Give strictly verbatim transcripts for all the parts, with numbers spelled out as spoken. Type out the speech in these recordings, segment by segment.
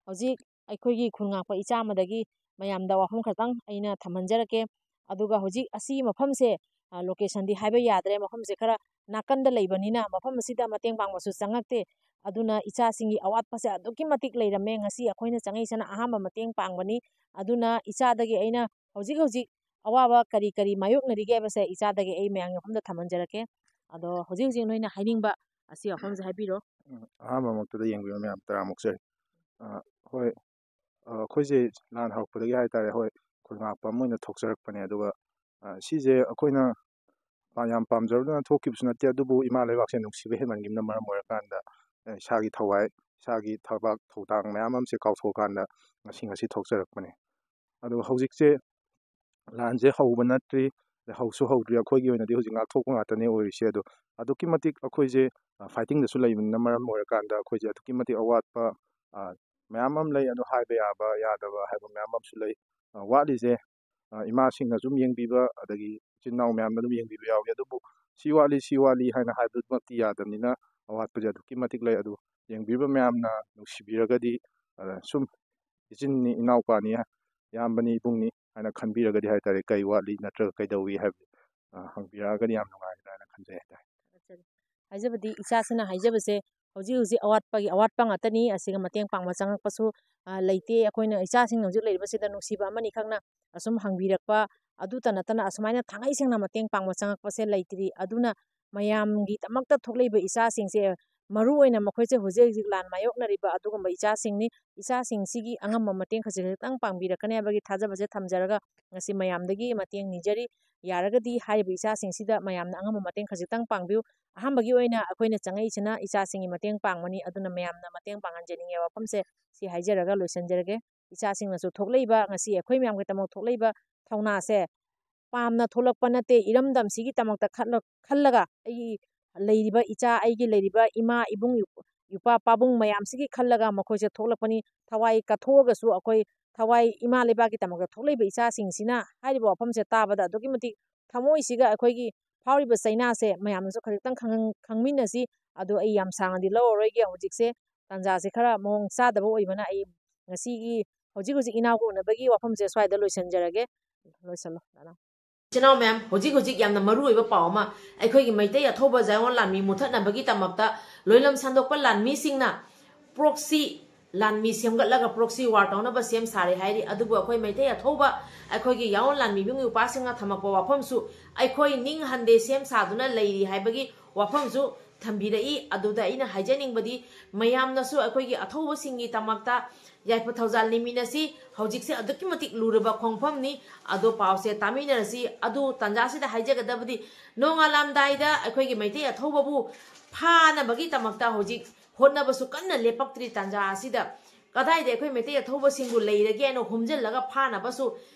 ꯍꯧꯖꯤꯛ ꯑꯩꯈꯣꯏꯒꯤ ꯈꯨꯜ ꯉꯥꯛꯄ ꯏꯆꯥ ꯑꯃꯗꯒꯤ ꯃꯌꯥꯝꯗ ꯋꯥꯐꯝ ꯈꯛꯇꯪ ꯑꯩꯅ ꯊꯝꯍꯟꯖꯔꯛꯀꯦ꯫ ꯑꯗꯨꯒ ꯍꯧꯖꯤꯛ ꯑꯁꯤ ꯃꯐꯝꯁꯦ, ꯑ, location ꯗꯤ ꯍꯥꯏꯕ ꯌꯥꯗ꯭ꯔꯦ, ꯃꯐꯝꯁꯦ ꯈꯔ ꯅꯥꯀꯟꯗ ꯂꯩꯕꯅꯤꯅ ꯃꯐꯝ ꯑꯁꯤꯗ ꯃꯇꯦꯡ ꯄꯥꯡꯕꯁꯨ ꯆꯪꯉꯛꯇꯦ꯫ ꯑꯗꯨꯅ ꯏꯆꯥꯁꯤꯡꯒꯤ ꯑꯋꯥꯠꯄꯁꯦ ꯑꯗꯨꯛꯀꯤ ꯃꯇꯤꯛ ꯂꯩꯔꯝꯃꯦ꯫ ꯉꯁꯤ ꯑꯩꯈꯣꯏꯅ ꯆꯪꯉꯛꯏꯁꯤꯅ ꯑꯍꯥꯟꯕ ꯃꯇꯦꯡ ꯄꯥꯡꯕꯅꯤ꯫ ꯑꯗꯨꯅ ꯏꯆꯥꯗꯒꯤ ꯑꯩꯅ ꯍꯧꯖꯤꯛ ꯍꯧꯖꯤꯛ ꯑꯋꯥꯕ ꯀꯔꯤ ꯀꯔꯤ ꯃꯥꯌꯣꯛꯅꯔꯤꯒꯦ ꯍꯥꯏꯕꯁꯦ ꯏꯆꯥꯗꯒꯤ ꯑꯩ ꯃꯌꯥꯝꯒꯤ ꯃꯐꯝꯗ ꯊꯝꯍꯟꯖꯔꯛꯀꯦ꯫ ꯑꯗꯣ ꯍꯧꯖꯤꯛ ꯍꯧꯖꯤꯛ ꯅꯣꯏꯅ ꯍꯥꯏꯅꯤꯡꯕ ꯑꯁꯤ ꯋꯥꯐꯝꯁꯦ ꯍꯥꯏꯕꯤꯔꯣ꯫ ꯎꯝ, ꯑꯍꯥꯟꯕꯃꯛꯇꯗ ꯌꯦꯡꯕꯤꯕ ꯃꯌꯥꯝ ꯇꯔꯥꯝꯅ ꯑꯣꯛꯆꯔꯤ꯫ ꯑ, ꯍꯣꯏ, ꯑ, ꯑꯩꯈꯣꯏꯁꯦ ꯂꯥꯟ ꯍꯧꯔꯛꯄꯗꯒꯤ ꯍꯥꯏ ꯇꯥꯔꯦ, ꯍꯣꯏ, ꯈꯨꯜ ꯉꯥꯛꯄ ꯑꯃ ꯑꯣꯏꯅ ꯊꯣꯛꯆꯔꯛꯄꯅꯦ꯫ ꯑꯗꯨꯒ, ꯑ, ꯁꯤꯁꯦ ꯑꯩꯈꯣꯏꯅ ꯄꯥ-, ꯌꯥꯝ ꯄꯥꯝꯖꯔꯨꯗꯅ ꯊꯣꯛꯈꯤꯕꯁꯨ ꯅꯠꯇꯦ, ꯑꯗꯨꯕꯨ ꯏꯃꯥ ꯂꯩꯕꯥꯛꯁꯦ ꯅꯨꯡꯁꯤꯕ ꯍꯦꯟꯃꯟꯈꯤꯕꯅ ꯃꯔꯝ ꯑꯣꯏꯔꯀꯥꯟꯗ, ꯑ, ꯏꯁꯥꯒꯤ ꯊꯋꯥꯏ, ꯏꯁꯥꯒꯤ ꯊꯕꯛ ꯊꯧꯗꯥꯡ ꯃꯌꯥꯝ ꯑꯃꯁꯦ ꯀꯥꯎꯊꯣꯛꯑꯀꯥꯟꯗ ꯉꯁꯤ, ꯉꯁꯤ ꯊꯣꯛꯆꯔꯛꯄꯅꯦ꯫ ꯑꯗꯨꯒ ꯍꯧꯖꯤꯛꯁꯦ ꯂꯥꯟꯁꯦ ꯍꯧꯕ ꯅꯠꯇ꯭ꯔꯤ, ꯍꯧꯁꯨ ꯍꯧꯗ꯭ꯔꯤ꯫ ꯑꯩꯈꯣꯏꯒꯤ ꯑꯣꯏꯅꯗꯤ ꯍꯧꯖꯤꯛ ꯉꯥꯛꯊꯣꯛꯄ ꯉꯥꯛꯇꯅꯦ ꯑꯣꯏꯔꯤꯁꯦ꯫ ꯑꯗꯣ ꯑꯗꯨꯛꯀꯤ ꯃꯇꯤꯛ ꯑꯩꯈꯣꯏꯁꯦ, ꯑ, fighting ꯗꯁꯨ ꯂꯩꯕꯅꯤꯅ ꯃꯔꯝ ꯑꯣꯏꯔꯀꯥꯟꯗ ꯑꯩꯈꯣꯏꯁꯦ ꯑꯗꯨꯛꯀꯤ ꯃꯇꯤꯛ ꯑꯋꯥꯠꯄ, ꯑ, ꯃꯌꯥꯝ ꯑꯃ ꯂꯩ꯫ ꯑꯗꯣ ꯍꯥꯏꯕ ꯌꯥꯕ ꯌꯥꯗꯕ ꯍꯥꯏꯕ ꯃꯌꯥꯝ ꯑꯃꯁꯨ ꯂꯩ꯫ ꯑ, ꯋꯥꯠꯂꯤꯁꯦ, ꯑ, ꯏꯃꯥꯁꯤꯡꯅ ꯁꯨꯝ ꯌꯦꯡꯕꯤꯕ, ꯑꯗꯒꯤ ꯏꯆꯤꯟ ꯏꯅꯥꯎ ꯃꯌꯥꯝꯅ ꯑꯗꯨꯝ ꯌꯦꯡꯕꯤꯕ ꯌꯥꯎꯏ꯫ ꯑꯗꯨꯕꯨ ꯁꯤ ꯋꯥꯠꯂꯤ, ꯁꯤ ꯋꯥꯠꯂꯤ ꯍꯥꯏꯅ ꯍꯥꯏꯕꯗꯨꯃꯛꯇꯤ ꯌꯥꯗꯕꯅꯤꯅ ꯑꯋꯥꯠꯄꯁꯦ ꯑꯗꯨꯛꯀꯤ ꯃꯇꯤꯛ ꯂꯩ꯫ ꯑꯗꯨ ꯌꯦꯡꯕꯤꯔꯤꯕ ꯃꯌꯥꯝꯅ ꯅꯨꯡꯁꯤꯕꯤꯔꯒꯗꯤ, ꯑ, ꯁꯨꯝ ꯏꯆꯤꯟꯅꯤ, ꯏꯅꯥꯎꯄꯥꯅꯤ, ꯏꯌꯥꯝꯕꯅꯤ, ꯏꯕꯨꯡꯅꯤ ꯍꯥꯏꯅ ꯈꯟꯕꯤꯔꯒꯗꯤ ꯍꯥꯏ ꯇꯥꯔꯦ, ꯀꯩ ꯋꯥꯠꯂꯤ ꯅꯠꯇ꯭ꯔꯒ ꯀꯩꯗꯧꯏ ꯍꯥꯏꯕꯗꯨ, ꯑ, ꯍꯪꯕꯤꯔꯛꯑꯒꯗꯤ ꯌꯥꯝ ꯅꯨꯡꯉꯥꯏꯒꯗ꯭ꯔꯥ ꯍꯥꯏꯅ ꯈꯟꯖꯩ ꯍꯥꯏ ꯇꯥꯔꯦ꯫ ꯊꯥꯒꯠꯆꯔꯤ꯫ ꯍꯥꯏꯖꯕꯗꯤ ꯏꯆꯥꯁꯤꯅ ꯍꯥꯏꯖꯕꯁꯦ ꯍꯧꯖꯤꯛ ꯍꯧꯖꯤꯛ ꯑꯋꯥꯠꯄꯒꯤ ꯑꯋꯥꯠꯄ ꯉꯥꯛꯇꯅꯤ꯫ ꯑꯁꯤꯒ ꯃꯇꯦꯡ ꯄꯥꯡꯕ ꯆꯪꯉꯛꯄꯁꯨ, ꯑ, ꯂꯩꯇꯦ꯫ ꯑꯩꯈꯣꯏꯅ ꯏꯆꯥꯁꯤꯡ ꯍꯧꯖꯤꯛ ꯂꯩꯔꯤꯕꯁꯤꯗ ꯅꯨꯡꯁꯤꯕ ꯑꯃꯅꯤꯈꯛꯅ ꯑꯁꯨꯝ ꯍꯪꯕꯤꯔꯛꯄ ꯑꯗꯨꯇ ꯅꯠꯇꯅ ꯑꯁꯨꯃꯥꯏꯅ ꯊꯥꯡꯉꯩ ꯁꯦꯡꯅ ꯃꯇꯦꯡ ꯄꯥꯡꯕ ꯆꯪꯉꯛꯄꯁꯦ ꯂꯩꯇ꯭ꯔꯤ꯫ ꯑꯗꯨꯅ ꯃꯌꯥꯝꯒꯤꯗꯃꯛꯇ ꯊꯣꯛꯂꯛꯏꯕ ꯏꯆꯥꯁꯤꯡꯁꯦ ꯃꯔꯨꯑꯣꯏꯅ ꯃꯈꯣꯏꯁꯦ ꯍꯧꯖꯤꯛ ꯍꯧꯖꯤꯛ ꯂꯥꯟ ꯃꯥꯌꯣꯛꯅꯔꯤꯕ ꯑꯗꯨꯒꯨꯝꯕ ꯏꯆꯥꯁꯤꯡꯅꯤ꯫ ꯏꯆꯥꯁꯤꯡꯁꯤꯒꯤ ꯑꯉꯝꯕ ꯃꯇꯦꯡ ꯈꯖꯤꯛ ꯈꯛꯇꯪ ꯄꯥꯡꯕꯤꯔꯛꯀꯅꯤ ꯍꯥꯏꯕꯒꯤ ꯊꯥꯖꯕꯁꯦ ꯊꯝꯖꯔꯒ ꯉꯁꯤ ꯃꯌꯥꯝꯗꯒꯤ ꯃꯇꯦꯡ ꯅꯤꯖꯔꯤ꯫ ꯌꯥꯔꯒꯗꯤ ꯍꯥꯏꯔꯤꯕ ꯏꯆꯥꯁꯤꯡꯁꯤꯗ ꯃꯌꯥꯝꯅ ꯑꯉꯝꯕ ꯃꯇꯦꯡ ꯈꯖꯤꯛꯇꯪ ꯄꯥꯡꯕꯤꯌꯨ꯫ ꯑꯍꯥꯟꯕꯒꯤ ꯑꯣꯏꯅ ꯑꯩꯈꯣꯏꯅ ꯆꯪꯉꯛꯏꯁꯤꯅ ꯏꯆꯥꯁꯤꯡꯒꯤ ꯃꯇꯦꯡ ꯄꯥꯡꯕꯅꯤ, ꯑꯗꯨꯅ ꯃꯌꯥꯝꯅ ꯃꯇꯦꯡ ꯄꯥꯡꯍꯟꯖꯅꯤꯡꯉꯦ꯫ ꯋꯥꯐꯝꯁꯦ ꯁꯤ ꯍꯥꯏꯖꯔꯒ ꯂꯣꯏꯁꯤꯟꯖꯔꯒꯦ꯫ ꯏꯆꯥꯁꯤꯡꯅꯁꯨ ꯊꯣꯛꯂꯛꯏꯕ, ꯉꯁꯤ ꯑꯩꯈꯣꯏ ꯃꯌꯥꯝꯒꯤꯗꯃꯛ ꯊꯣꯛꯂꯛꯏꯕ ꯊꯧꯅꯥꯁꯦ ꯄꯥꯝꯅ ꯊꯣꯛꯂꯛꯄ ꯅꯠꯇꯦ, ꯏꯔꯝꯗꯝꯁꯤꯒꯤꯗꯃꯛꯇ ꯈꯜꯂ-, ꯈꯜꯂꯒ ꯑꯩꯒꯤ ꯂꯩꯔꯤꯕ ꯏꯆꯥ, ꯑꯩꯒꯤ ꯂꯩꯔꯤꯕ ꯏꯃꯥ, ꯏꯕꯨꯡ, ꯏꯄ꯭ꯋꯥ, ꯄꯥꯕꯨꯡ ꯃꯌꯥꯝꯁꯤꯒꯤ ꯈꯜꯂꯒ ꯃꯈꯣꯏꯁꯦ ꯊꯣꯛꯂꯛꯄꯅꯤ꯫ ꯊꯋꯥꯏ ꯀꯠꯊꯣꯛꯑꯒꯁꯨ ꯑꯩꯈꯣꯏ ꯊꯋꯥꯏ ꯏꯃꯥ ꯂꯩꯕꯥꯛꯀꯤꯗꯃꯛꯇ ꯊꯣꯛꯂꯛꯏꯕ ꯏꯆꯥꯁꯤꯡꯁꯤꯅ ꯍꯥꯏꯔꯤꯕ ꯋꯥꯐꯝꯁꯦ ꯇꯥꯕꯗ ꯑꯗꯨꯛꯀꯤ ꯃꯇꯤꯛ ꯊꯃꯣꯏꯁꯤꯒ ꯑꯩꯈꯣꯏꯒꯤ ꯐꯥꯎꯔꯤꯕ ꯆꯩꯅꯥꯁꯦ ꯃꯌꯥꯝꯅꯁꯨ ꯈꯖꯤꯛꯇꯪ ꯈꯪ-, ꯈꯪꯃꯤꯟꯅꯁꯤ꯫ ꯑꯗꯣ ꯑꯩ ꯌꯥꯝ ꯁꯥꯡꯅꯗꯤ ꯂꯧꯔꯔꯣꯏꯒꯦ꯫ ꯍꯧꯖꯤꯛꯁꯦ ꯇꯥꯟꯖꯥꯁꯦ ꯈꯔ ꯃꯑꯣꯡ ꯆꯥꯗꯕ ꯑꯣꯏꯕꯅ ꯑꯩ ꯉꯁꯤꯒꯤ ꯍꯧꯖꯤꯛ ꯍꯧꯖꯤꯛ ꯏꯅꯥꯎꯒ ꯎꯅꯕꯒꯤ ꯋꯥꯐꯝꯁꯦ ꯁ꯭ꯋꯥꯏꯗ ꯂꯣꯏꯁꯤꯟꯖꯔꯒꯦ꯫ ꯂꯣꯏꯁꯤꯜꯂꯣ, ꯗꯥ ꯅꯥꯎ꯫ ꯏꯆꯤꯟ ꯏꯅꯥꯎ ꯃꯌꯥꯝ, ꯍꯧꯖꯤꯛ ꯍꯧꯖꯤꯛ ꯌꯥꯝꯅ ꯃꯔꯨ ꯑꯣꯏꯕ ꯄꯥꯎ ꯑꯃ, ꯑꯩꯈꯣꯏꯒꯤ ꯃꯩꯇꯩ ꯑꯊꯧꯕ ꯖꯥꯏꯑꯣꯟ ꯂꯥꯟꯃꯤ ꯃꯨꯊꯠꯅꯕꯒꯤ ꯗꯃꯛꯇ ꯂꯣꯏꯂꯝ ꯁꯟꯗꯣꯛꯄ ꯂꯥꯟꯃꯤꯁꯤꯡꯅ proxy ꯂꯥꯟꯃꯤ ꯁꯦꯝꯒꯠꯂꯒ proxy war ꯇꯧꯅꯕ ꯁꯦꯝ ꯁꯥꯔꯦ ꯍꯥꯏꯔꯤ꯫ ꯑꯗꯨꯕꯨ ꯑꯩꯈꯣꯏ ꯃꯩꯇꯩ ꯑꯊꯧꯕ, ꯑꯩꯈꯣꯏꯒꯤ ꯌꯥꯑꯣꯟ ꯂꯥꯟꯃꯤꯕꯨꯡ ꯅꯨꯄꯥꯁꯤꯡꯅ ꯊꯝꯃꯛꯄ ꯋꯥꯐꯝꯁꯨ ꯑꯩꯈꯣꯏ ꯅꯤꯡ ꯍꯟꯗꯦ ꯁꯦꯝ ꯁꯥꯗꯨꯅ ꯂꯩꯔꯤ ꯍꯥꯏꯕꯒꯤ ꯋꯥꯐꯝꯁꯨ ꯊꯝꯕꯤꯔꯛꯏ꯫ ꯑꯗꯨꯗ ꯑꯩꯅ ꯍꯥꯏꯖꯅꯤꯡꯕꯗꯤ, ꯃꯌꯥꯝꯅꯁꯨ ꯑꯩꯈꯣꯏꯒꯤ ꯑꯊꯧꯕꯁꯤꯡꯒꯤ ꯗꯃꯛꯇ ꯌꯥꯏꯐ ꯊꯧꯖꯥꯜ ꯅꯤꯃꯤꯟꯅꯁꯤ꯫ ꯍꯧꯖꯤꯛꯁꯦ ꯑꯗꯨꯛꯀꯤ ꯃꯇꯤꯛ ꯂꯨꯔꯕ ꯈꯣꯡꯐꯝꯅꯤ꯫ ꯑꯗꯣ ꯄꯥꯎꯁꯦ ꯇꯥꯃꯤꯟꯅꯔꯁꯤ꯫ ꯑꯗꯨ ꯇꯥꯟꯖꯥꯁꯤꯗ ꯍꯥꯏꯖꯒꯗꯕꯗꯤ, ꯅꯣꯡꯉꯥꯜꯂꯝꯗꯥꯏꯗ ꯑꯩꯈꯣꯏꯒꯤ ꯃꯩꯇꯩ ꯑꯊꯧꯕꯕꯨ ꯐꯥꯅꯕꯒꯤ ꯗꯃꯛꯇ ꯍꯧꯖꯤꯛ ꯍꯣꯠꯅꯕꯁꯨ ꯀꯟꯅ ꯂꯦꯞꯄꯛꯇ꯭ꯔꯤ ꯇꯥꯟꯖꯥ ꯑꯁꯤꯗ꯫ ꯀꯗꯥꯏꯗ ꯑꯩꯈꯣꯏ ꯃꯩꯇꯩ ꯑꯊꯧꯕꯁꯤꯡꯕꯨ ꯂꯩꯔꯒꯦ ꯍꯥꯏꯅ ꯍꯨꯝꯖꯤꯜꯂꯒ ꯐꯥꯅꯕꯁꯨ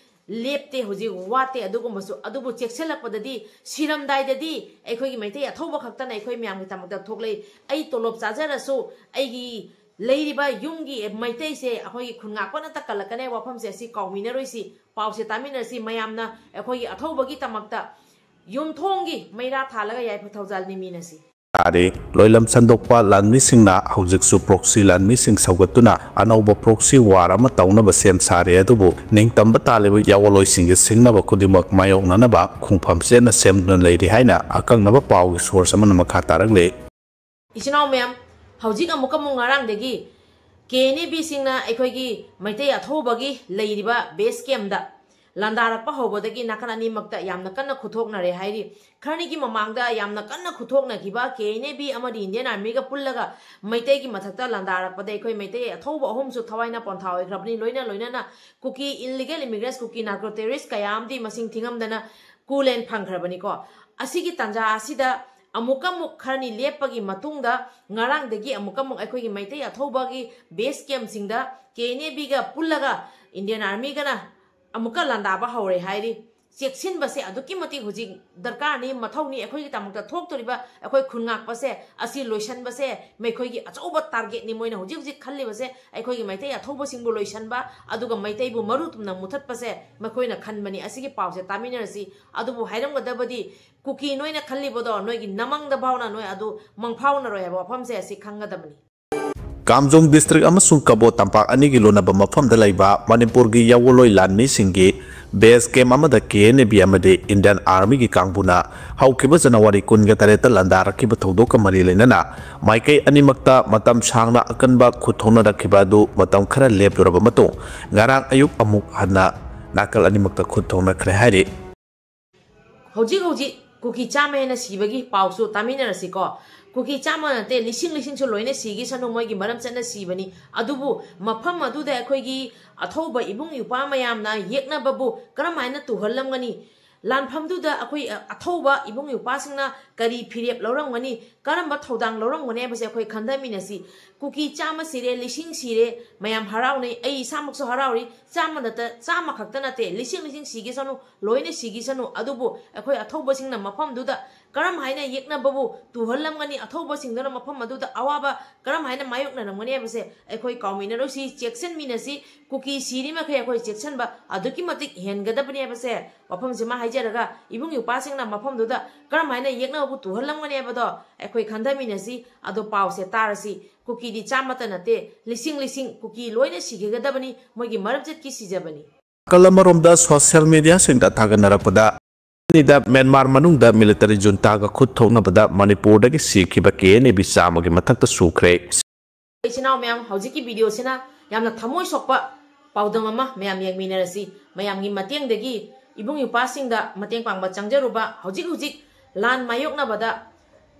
ꯂꯦꯞꯇꯦ, ꯍꯧꯖꯤꯛ ꯋꯥꯠꯇꯦ ꯑꯗꯨꯒꯨꯝꯕꯁꯨ꯫ ꯑꯗꯨꯕꯨ ꯆꯦꯛꯁꯤꯜꯂꯛꯄꯗꯗꯤ, ꯁꯤꯔꯝꯗꯥꯏꯗꯗꯤ ꯑꯩꯈꯣꯏꯒꯤ ꯃꯩꯇꯩ ꯑꯊꯧꯕ ꯈꯛꯇꯅ ꯑꯩꯈꯣꯏ ꯃꯌꯥꯝꯒꯤ ꯗꯃꯛꯇ ꯊꯣꯛꯂꯛꯏ꯫ ꯑꯩ ꯇꯣꯂꯣꯞ ꯆꯥꯖꯔꯁꯨ, ꯑꯩꯒꯤ ꯂꯩꯔꯤꯕ ꯌꯨꯝꯒꯤ ꯃꯩꯇꯩꯁꯦ ꯑꯩꯈꯣꯏꯒꯤ ꯈꯨꯟ ꯉꯥꯛꯄ ꯅꯠꯇ ꯀꯜꯂꯛꯀꯅꯤ꯫ ꯋꯥꯐꯝꯁꯦ ꯑꯁꯤ ꯀꯥꯎꯃꯤꯟꯅꯔꯣꯏꯁꯤ꯫ ꯄꯥꯎꯁꯦ ꯇꯥꯃꯤꯟꯅꯔꯁꯤ꯫ ꯃꯌꯥꯝꯅ ꯑꯩꯈꯣꯏꯒꯤ ꯑꯊꯧꯕꯒꯤ ꯗꯃꯛꯇ ꯌꯨꯝꯊꯣꯡꯒꯤ ꯃꯩꯔꯥ ꯊꯥꯜꯂꯒ ꯌꯥꯏꯐ ꯊꯧꯖꯥꯜ ꯅꯤꯃꯤꯟꯅꯁꯤ꯫ ꯇꯥꯔꯤ꯫ ꯂꯣꯏꯂꯝ ꯁꯟꯗꯣꯛꯄ ꯂꯥꯟꯃꯤꯁꯤꯡꯅ ꯍꯧꯖꯤꯛꯁꯨ proxy ꯂꯥꯟꯃꯤꯁꯤꯡ ꯁꯧꯒꯠꯇꯨꯅ ꯑꯅꯧꯕ proxy war ꯑꯃ ꯇꯧꯅꯕ ꯁꯦꯝ ꯁꯥꯔꯦ꯫ ꯑꯗꯨꯕꯨ ꯅꯤꯡꯇꯝꯕ ꯇꯥꯜꯂꯤꯕ ꯌꯥꯑꯣꯟꯂꯣꯏꯁꯤꯡꯒꯤ ꯁꯤꯡꯅꯕ ꯈꯨꯗꯤꯡꯃꯛ ꯃꯥꯌꯣꯛꯅꯅꯕ ꯈꯣꯡꯐꯝ ꯆꯦꯠꯅ ꯁꯦꯝꯗꯨꯅ ꯂꯩꯔꯤ ꯍꯥꯏꯅ ꯑꯀꯛꯅꯕ ꯄꯥꯎꯒꯤ source ꯑꯃꯅ ꯃꯈꯥ ꯇꯥꯔꯛꯂꯤ꯫ ꯏꯆꯤꯟ ꯏꯅꯥꯎ ꯃꯌꯥꯝ, ꯍꯧꯖꯤꯛ ꯑꯃꯨꯛꯀ ꯑꯃꯨꯛ ꯉꯔꯥꯡꯗꯒꯤ KNAB ꯁꯤꯡꯅ ꯑꯩꯈꯣꯏꯒꯤ ꯃꯩꯇꯩ ꯑꯊꯧꯕꯒꯤ ꯂꯩꯔꯤꯕ base camp ꯇ ꯂꯥꯟꯗꯥꯔꯛꯄ ꯍꯧꯕꯗꯒꯤ ꯅꯥꯀꯟ ꯑꯅꯤꯃꯛꯇ ꯌꯥꯝꯅ ꯀꯟꯅ ꯈꯨꯠꯊꯣꯛꯅꯔꯦ ꯍꯥꯏꯔꯤ꯫ ꯈꯔꯅꯤꯒꯤ ꯃꯃꯥꯡꯗ ꯌꯥꯝꯅ ꯀꯟꯅ ꯈꯨꯠꯊꯣꯛꯅꯈꯤꯕ KNAB ꯑꯃꯗꯤ Indian Army ꯒ ꯄꯨꯜꯂꯒ ꯃꯩꯇꯩꯒꯤ ꯃꯊꯛꯇ ꯂꯥꯟꯗꯥꯔꯛꯄꯗ ꯑꯩꯈꯣꯏ ꯃꯩꯇꯩ ꯑꯊꯧꯕ ꯑꯍꯨꯝꯁꯨ ꯊꯋꯥꯏꯅ ꯄꯣꯟꯊꯥ ꯑꯣꯏꯈ꯭ꯔꯕꯅꯤ꯫ ꯂꯣꯏꯅ ꯂꯣꯏꯅꯅ ꯀꯨꯀꯤ illegal immigrants, ꯀꯨꯀꯤ narco terrorist ꯀꯌꯥ ꯑꯃꯗꯤ ꯃꯁꯤꯡ ꯊꯤꯉꯝꯗꯅ ꯀꯨꯂꯦꯟ ꯐꯪꯈ꯭ꯔꯕꯅꯤꯀꯣ꯫ ꯑꯁꯤꯒꯤ ꯇꯥꯟꯖꯥ ꯑꯁꯤꯗ ꯑꯃꯨꯛꯀ ꯑꯃꯨꯛ ꯈꯔꯅꯤ ꯂꯦꯞꯄꯒꯤ ꯃꯇꯨꯡꯗ ꯉꯔꯥꯡꯗꯒꯤ ꯑꯃꯨꯛꯀ ꯑꯃꯨꯛ ꯑꯩꯈꯣꯏꯒꯤ ꯃꯩꯇꯩ ꯑꯊꯧꯕꯒꯤ base camp ꯁꯤꯡꯗ KNAB ꯒ ꯄꯨꯜꯂꯒ Indian Army ꯒꯅ ꯑꯃꯨꯛꯀ ꯂꯥꯟꯗꯥꯕ ꯍꯧꯔꯦ ꯍꯥꯏꯔꯤ꯫ ꯆꯦꯛꯁꯤꯟꯕꯁꯦ ꯑꯗꯨꯛꯀꯤ ꯃꯇꯤꯛ ꯍꯧꯖꯤꯛ ꯗꯔꯀꯥꯔꯅꯤ, ꯃꯊꯧꯅꯤ꯫ ꯑꯩꯈꯣꯏꯒꯤꯗꯃꯛꯇ ꯊꯣꯛꯇꯣꯔꯤꯕ ꯑꯩꯈꯣꯏ ꯈꯨꯟ ꯉꯥꯛꯄꯁꯦ ꯑꯁꯤ ꯂꯣꯏꯁꯟꯕꯁꯦ ꯃꯈꯣꯏꯒꯤ ꯑꯆꯧꯕ target ꯅꯤ꯫ ꯃꯣꯏꯅ ꯍꯧꯖꯤꯛ ꯍꯧꯖꯤꯛ ꯈꯜꯂꯤꯕꯁꯦ ꯑꯩꯈꯣꯏꯒꯤ ꯃꯩꯇꯩ ꯑꯊꯧꯕꯁꯤꯡꯕꯨ ꯂꯣꯏꯁꯟꯕ, ꯑꯗꯨꯒ ꯃꯩꯇꯩꯕꯨ ꯃꯔꯨ ꯇꯨꯝꯅ ꯃꯨꯊꯠꯄꯁꯦ ꯃꯈꯣꯏꯅ ꯈꯟꯕꯅꯤ꯫ ꯑꯁꯤꯒꯤ ꯄꯥꯎꯁꯦ ꯇꯥꯃꯤꯟꯅꯔꯁꯤ꯫ ꯑꯗꯨꯕꯨ ꯍꯥꯏꯔꯝꯒꯗꯕꯗꯤ, ꯀꯨꯀꯤ ꯅꯣꯏꯅ ꯈꯜꯂꯤꯕꯗꯣ ꯅꯣꯏꯒꯤ ꯅꯃꯪꯗ ꯐꯥꯎꯅ ꯅꯣꯏ ꯑꯗꯨ ꯃꯪꯐꯥꯎꯅꯔꯣꯏ ꯍꯥꯏꯕ ꯋꯥꯐꯝꯁꯦ ꯑꯁꯤ ꯈꯪꯒꯗꯕꯅꯤ꯫ ꯀꯥꯝꯖꯣꯡ ꯗꯤꯁꯇ꯭ꯔꯤꯛ ꯑꯃꯁꯨꯡ ꯀꯕꯣ ꯇꯝꯄꯥꯛ ꯑꯅꯤꯒꯤ ꯂꯣꯟꯅꯕ ꯃꯐꯝꯗ ꯂꯩꯕ ꯃꯅꯤꯄꯨꯔꯒꯤ ꯌꯥꯋꯣꯂꯣꯏ ꯂꯥꯟꯃꯤꯁꯤꯡꯒꯤ ꯕꯦꯁ ꯀꯦꯝꯞ ꯑꯃꯗ ꯀꯦ ꯑꯦꯟ ꯑꯦ ꯕꯤ ꯑꯃꯗꯤ ꯏꯟꯗꯤꯌꯟ ꯑꯥꯔꯃꯤꯒꯤ ꯀꯥꯡꯕꯨꯅ ꯍꯧꯈꯤꯕ ꯖꯅꯋꯥꯔꯤ ꯀꯨꯟꯒ ꯇꯔꯦꯠꯇ ꯂꯥꯟꯗꯥꯔꯛꯈꯤꯕ ꯊꯧꯗꯣꯛꯀ ꯃꯔꯤ ꯂꯩꯅꯅ ꯃꯥꯏꯀꯩ ꯑꯅꯤꯃꯛꯇ ꯃꯇꯝ ꯁꯥꯡꯅ ꯑꯀꯟꯕ ꯈꯨꯠ ꯊꯣꯛꯅꯔꯛꯈꯤꯕ ꯑꯗꯨ ꯃꯇꯝ ꯈꯔ ꯂꯦꯞꯂꯨꯔꯕ ꯃꯇꯨꯡ ꯉꯔꯥꯡ ꯑꯌꯨꯛ ꯑꯃꯨꯛ ꯍꯟꯅ ꯅꯥꯀꯜ ꯑꯅꯤꯃꯛꯇ ꯈꯨꯠ ꯊꯣꯛꯅꯈ꯭ꯔꯦ ꯍꯥꯏꯔꯤ꯫ ꯍꯧꯖꯤꯛ ꯍꯧꯖꯤꯛ ꯀꯨꯀꯤ ꯆꯥꯝꯃ ꯍꯦꯟꯅ ꯁꯤꯕꯒꯤ ꯄꯥꯎꯁꯨ ꯇꯥꯃꯤꯟꯅꯔꯁꯤꯀꯣ꯫ ꯀꯨꯀꯤ ꯆꯥꯝꯃ ꯅꯠꯇꯦ, ꯂꯤꯁꯤꯡ ꯂꯤꯁꯤꯡꯁꯨ ꯂꯣꯏꯅ ꯁꯤꯈꯤꯁꯅꯨ, ꯃꯣꯏꯒꯤ ꯃꯔꯝ ꯆꯠꯅ ꯁꯤꯕꯅꯤ꯫ ꯑꯗꯨꯕꯨ ꯃꯐꯝ ꯑꯗꯨꯗ ꯑꯩꯈꯣꯏꯒꯤ ꯑꯊꯧꯕ ꯏꯕꯨꯡ ꯏꯄ꯭ꯋꯥ ꯃꯌꯥꯝꯅ ꯌꯦꯛꯅꯕꯕꯨ ꯀꯔꯝꯍꯥꯏꯅ ꯇꯨꯍꯜꯂꯝꯒꯅꯤ? ꯂꯥꯟꯐꯝꯗꯨꯗ ꯑꯩꯈꯣꯏ, ꯑ, ꯑꯊꯧꯕ ꯏꯕꯨꯡ ꯏꯄ꯭ꯋꯥꯁꯤꯡꯅ ꯀꯔꯤ ꯐꯤꯔꯦꯞ ꯂꯧꯔꯝꯒꯅꯤ, ꯀꯔꯝꯕ ꯊꯧꯗꯥꯡ ꯂꯧꯔꯝꯒꯅꯤ ꯍꯥꯏꯕꯁꯦ ꯑꯩꯈꯣꯏ ꯈꯟꯊꯃꯤꯟꯅꯁꯤ꯫ ꯀꯨꯀꯤ ꯆꯥꯝꯃ ꯁꯤꯔꯦ, ꯂꯤꯁꯤꯡ ꯁꯤꯔꯦ, ꯃꯌꯥꯝ ꯍꯔꯥꯎꯅꯩ, ꯑꯩ ꯏꯁꯥꯃꯛꯁꯨ ꯍꯔꯥꯎꯔꯤ꯫ ꯆꯥꯝꯃ ꯅꯠꯇ-, ꯆꯥꯝꯃ ꯈꯛꯇ ꯅꯠꯇꯦ, ꯂꯤꯁꯤꯡ ꯂꯤꯁꯤꯡ ꯁꯤꯈꯤꯁꯅꯨ, ꯂꯣꯏꯅ ꯁꯤꯈꯤꯁꯅꯨ꯫ ꯑꯗꯨꯕꯨ ꯑꯩꯈꯣꯏ ꯑꯊꯧꯕꯁꯤꯡꯅ ꯃꯐꯝꯗꯨꯗ ꯀꯔꯝ ꯍꯥꯏꯅ ꯌꯦꯛꯅꯕꯕꯨ ꯇꯨꯍꯜꯂꯝꯒꯅꯤ? ꯑꯊꯧꯕꯁꯤꯡꯗꯨꯅ ꯃꯐꯝ ꯑꯗꯨꯗ ꯑꯋꯥꯕ ꯀꯔꯝ ꯍꯥꯏꯅ ꯃꯥꯌꯣꯛꯅꯔꯝꯒꯅꯤ ꯍꯥꯏꯕꯁꯦ ꯑꯩꯈꯣꯏ ꯀꯥꯎꯃꯤꯟꯅꯔꯣꯏꯁꯤ, ꯆꯦꯛꯁꯤꯟꯃꯤꯟꯅꯁꯤ꯫ ꯀꯨꯀꯤ ꯁꯤꯔꯤ ꯃꯈꯩ ꯑꯩꯈꯣꯏ ꯆꯦꯛꯁꯤꯟꯕ ꯑꯗꯨꯛꯀꯤ ꯃꯇꯤꯛ ꯍꯦꯟꯒꯗꯕꯅꯤ ꯍꯥꯏꯕꯁꯦ ꯋꯥꯐꯝꯁꯤꯃ ꯍꯥꯏꯖꯔꯒ, ꯏꯕꯨꯡ ꯏꯄ꯭ꯋꯥꯁꯤꯡꯅ ꯃꯐꯝꯗꯨꯗ ꯀꯔꯝ ꯍꯥꯏꯅ ꯌꯦꯛꯅꯕꯕꯨ ꯇꯨꯍꯜꯂꯝꯒꯅꯤ ꯍꯥꯏꯕꯗꯣ ꯑꯩꯈꯣꯏ ꯈꯟꯊꯃꯤꯟꯅꯁꯤ꯫ ꯑꯗꯣ ꯄꯥꯎꯁꯦ ꯇꯥꯔꯁꯤ꯫ ꯀꯨꯀꯤꯗꯤ ꯆꯥꯝꯃꯇ ꯅꯠꯇꯦ, ꯂꯤꯁꯤꯡ ꯂꯤꯁꯤꯡ ꯀꯨꯀꯤ ꯂꯣꯏꯅ ꯁꯤꯒꯗꯕꯅꯤ, ꯃꯣꯏꯒꯤ ꯃꯔꯝꯆꯠꯀꯤ ꯁꯤꯖꯕꯅꯤ꯫ ꯅꯥꯀꯜ ꯑꯃꯔꯣꯝꯗ ꯁꯣꯁꯤꯌꯦꯜ ꯃꯤꯗꯤꯌꯥꯁꯤꯡꯗ ꯊꯥꯒꯠꯅꯔꯛꯄꯗ, ꯑꯅꯤꯗ ꯃ꯭ꯌꯥꯟꯃꯥꯔ ꯃꯅꯨꯡꯗ ꯃꯤꯂꯤꯇꯔꯤ ꯖꯨꯟꯇꯥꯒ ꯈꯨꯠ ꯊꯣꯛꯅꯕꯗ ꯃꯅꯤꯄꯨꯔꯗꯒꯤ ꯁꯤꯈꯤꯕ ꯀꯦ ꯑꯦꯟ ꯑꯦ ꯕꯤ ꯆꯥꯝꯃꯒꯤ ꯃꯊꯛꯇ ꯁꯨꯈ꯭ꯔꯦ꯫ ꯏꯆꯤꯟ ꯏꯅꯥꯎ ꯃꯌꯥꯝ, ꯍꯧꯖꯤꯛꯀꯤ ꯚꯤꯗꯤꯑꯣꯁꯤꯅ ꯌꯥꯝꯅ ꯊꯃꯣꯏ ꯁꯣꯛꯄ ꯄꯥꯎꯗꯝ ꯑꯃ ꯃꯌꯥꯝ ꯌꯦꯡꯃꯤꯟꯅꯔꯁꯤ꯫ ꯃꯌꯥꯝꯒꯤ ꯃꯇꯦꯡꯗꯒꯤ ꯏꯕꯨꯡ ꯏꯄ꯭ꯋꯥꯁꯤꯡꯗ ꯃꯇꯦꯡ ꯄꯥꯡꯕ ꯆꯪꯖꯔꯨꯕ, ꯍꯧꯖꯤꯛ ꯍꯧꯖꯤꯛ ꯂꯥꯟ ꯃꯥꯌꯣꯛꯅꯕꯗ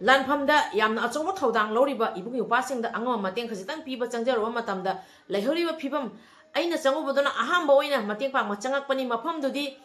ꯂꯥꯟꯐꯝꯗ ꯌꯥꯝꯅ ꯑꯆꯧꯕ ꯊꯧꯗꯥꯡ ꯂꯧꯔꯤꯕ ꯏꯕꯨꯡ ꯏꯄ꯭ꯋꯥꯁꯤꯡꯗ ꯑꯉꯝꯕ ꯃꯇꯦꯡ ꯈꯖꯤꯛꯇꯪ ꯄꯤꯕ ꯆꯪꯖꯔꯨꯕ ꯃꯇꯝꯗ, ꯂꯩꯍꯧꯔꯤꯕ ꯐꯤꯕꯝ, ꯑꯩꯅ ꯆꯪꯉꯨꯕꯗꯨꯅ ꯑꯍꯥꯟꯕ ꯑꯣꯏꯅ ꯃꯇꯦꯡ ꯄꯥꯡꯕ ꯆꯪꯉꯛꯄꯅꯤ꯫ ꯃꯐꯝꯗꯨꯗꯤ,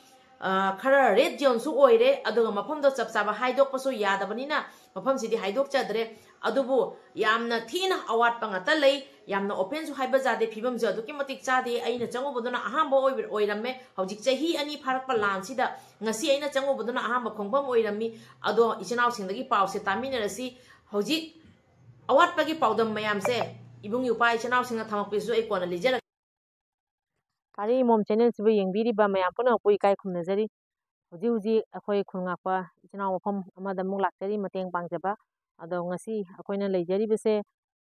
ꯑ, ꯈꯔ ꯔꯦꯗ ꯖꯣꯟꯁꯨ ꯑꯣꯏꯔꯦ, ꯑꯗꯨꯒ ꯃꯐꯝꯗꯣ ꯆꯞ ꯆꯥꯕ ꯍꯥꯏꯗꯣꯛꯄꯁꯨ ꯌꯥꯗꯕꯅꯤꯅ ꯃꯐꯝꯁꯤꯗꯤ ꯍꯥꯏꯗꯣꯛꯆꯗ꯭ꯔꯦ꯫ ꯑꯗꯨꯕꯨ ꯌꯥꯝꯅ ꯊꯤꯅ ꯑꯋꯥꯠꯄ ꯉꯥꯛꯇ ꯂꯩ, ꯌꯥꯝꯅ ꯑꯣꯄꯦꯟꯁꯨ ꯍꯥꯏꯕ ꯌꯥꯗꯦ, ꯐꯤꯕꯝꯁꯦ ꯑꯗꯨꯛꯀꯤ ꯃꯇꯤꯛ ꯆꯥꯗꯦ꯫ ꯑꯩꯅ ꯆꯪꯉꯨꯕꯗꯨꯅ ꯑꯍꯥꯟꯕ ꯑꯣꯏꯕ-, ꯑꯣꯏꯔꯝꯃꯦ꯫ ꯍꯧꯖꯤꯛ ꯆꯍꯤ ꯑꯅꯤ ꯐꯥꯔꯛꯄ ꯂꯥꯟꯁꯤꯗ ꯉꯁꯤ ꯑꯩꯅ ꯆꯪꯉꯨꯕꯗꯨꯅ ꯑꯍꯥꯟꯕ ꯈꯣꯡꯐꯝ ꯑꯣꯏꯔꯝꯃꯤ꯫ ꯑꯗꯣ ꯏꯆꯤꯟ ꯏꯅꯥꯎꯁꯤꯡꯗꯒꯤ ꯄꯥꯎꯁꯦ ꯇꯥꯃꯤꯟꯅꯔꯁꯤ꯫ ꯍꯧꯖꯤꯛ ꯑꯋꯥꯠꯄꯒꯤ ꯄꯥꯎꯗꯝ ꯃꯌꯥꯝꯁꯦ ꯏꯕꯨꯡ ꯏꯄ꯭ꯋꯥ ꯏꯆꯤꯟ ꯏꯅꯥꯎꯁꯤꯡꯅ ꯊꯝꯃꯛꯄꯁꯤꯁꯨ ꯑꯩ ꯀꯣꯟꯅ ꯂꯤꯖꯔꯛꯀꯦ꯫ ꯀꯥꯔꯤ ꯏꯃꯣꯝ ꯆꯦꯅꯦꯜꯁꯤꯕꯨ ꯌꯦꯡꯕꯤꯔꯤꯕ ꯃꯌꯥꯝ ꯄꯨꯝꯅꯃꯛꯄꯨ ꯏꯀꯥꯏ ꯈꯨꯝꯅꯖꯔꯤ꯫ ꯍꯧꯖꯤꯛ ꯍꯧꯖꯤꯛ ꯑꯩꯈꯣꯏ ꯈꯨꯜ ꯉꯥꯛꯄ ꯏꯆꯤꯟ ꯏꯅꯥꯎ ꯃꯐꯝ ꯑꯃꯗ ꯑꯃꯨꯛ ꯂꯥꯛꯆꯔꯤ ꯃꯇꯦꯡ ꯄꯥꯡꯖꯕ꯫ ꯑꯗꯣ ꯉꯁꯤ ꯑꯩꯈꯣꯏꯅ ꯂꯩꯖꯔꯤꯕꯁꯦ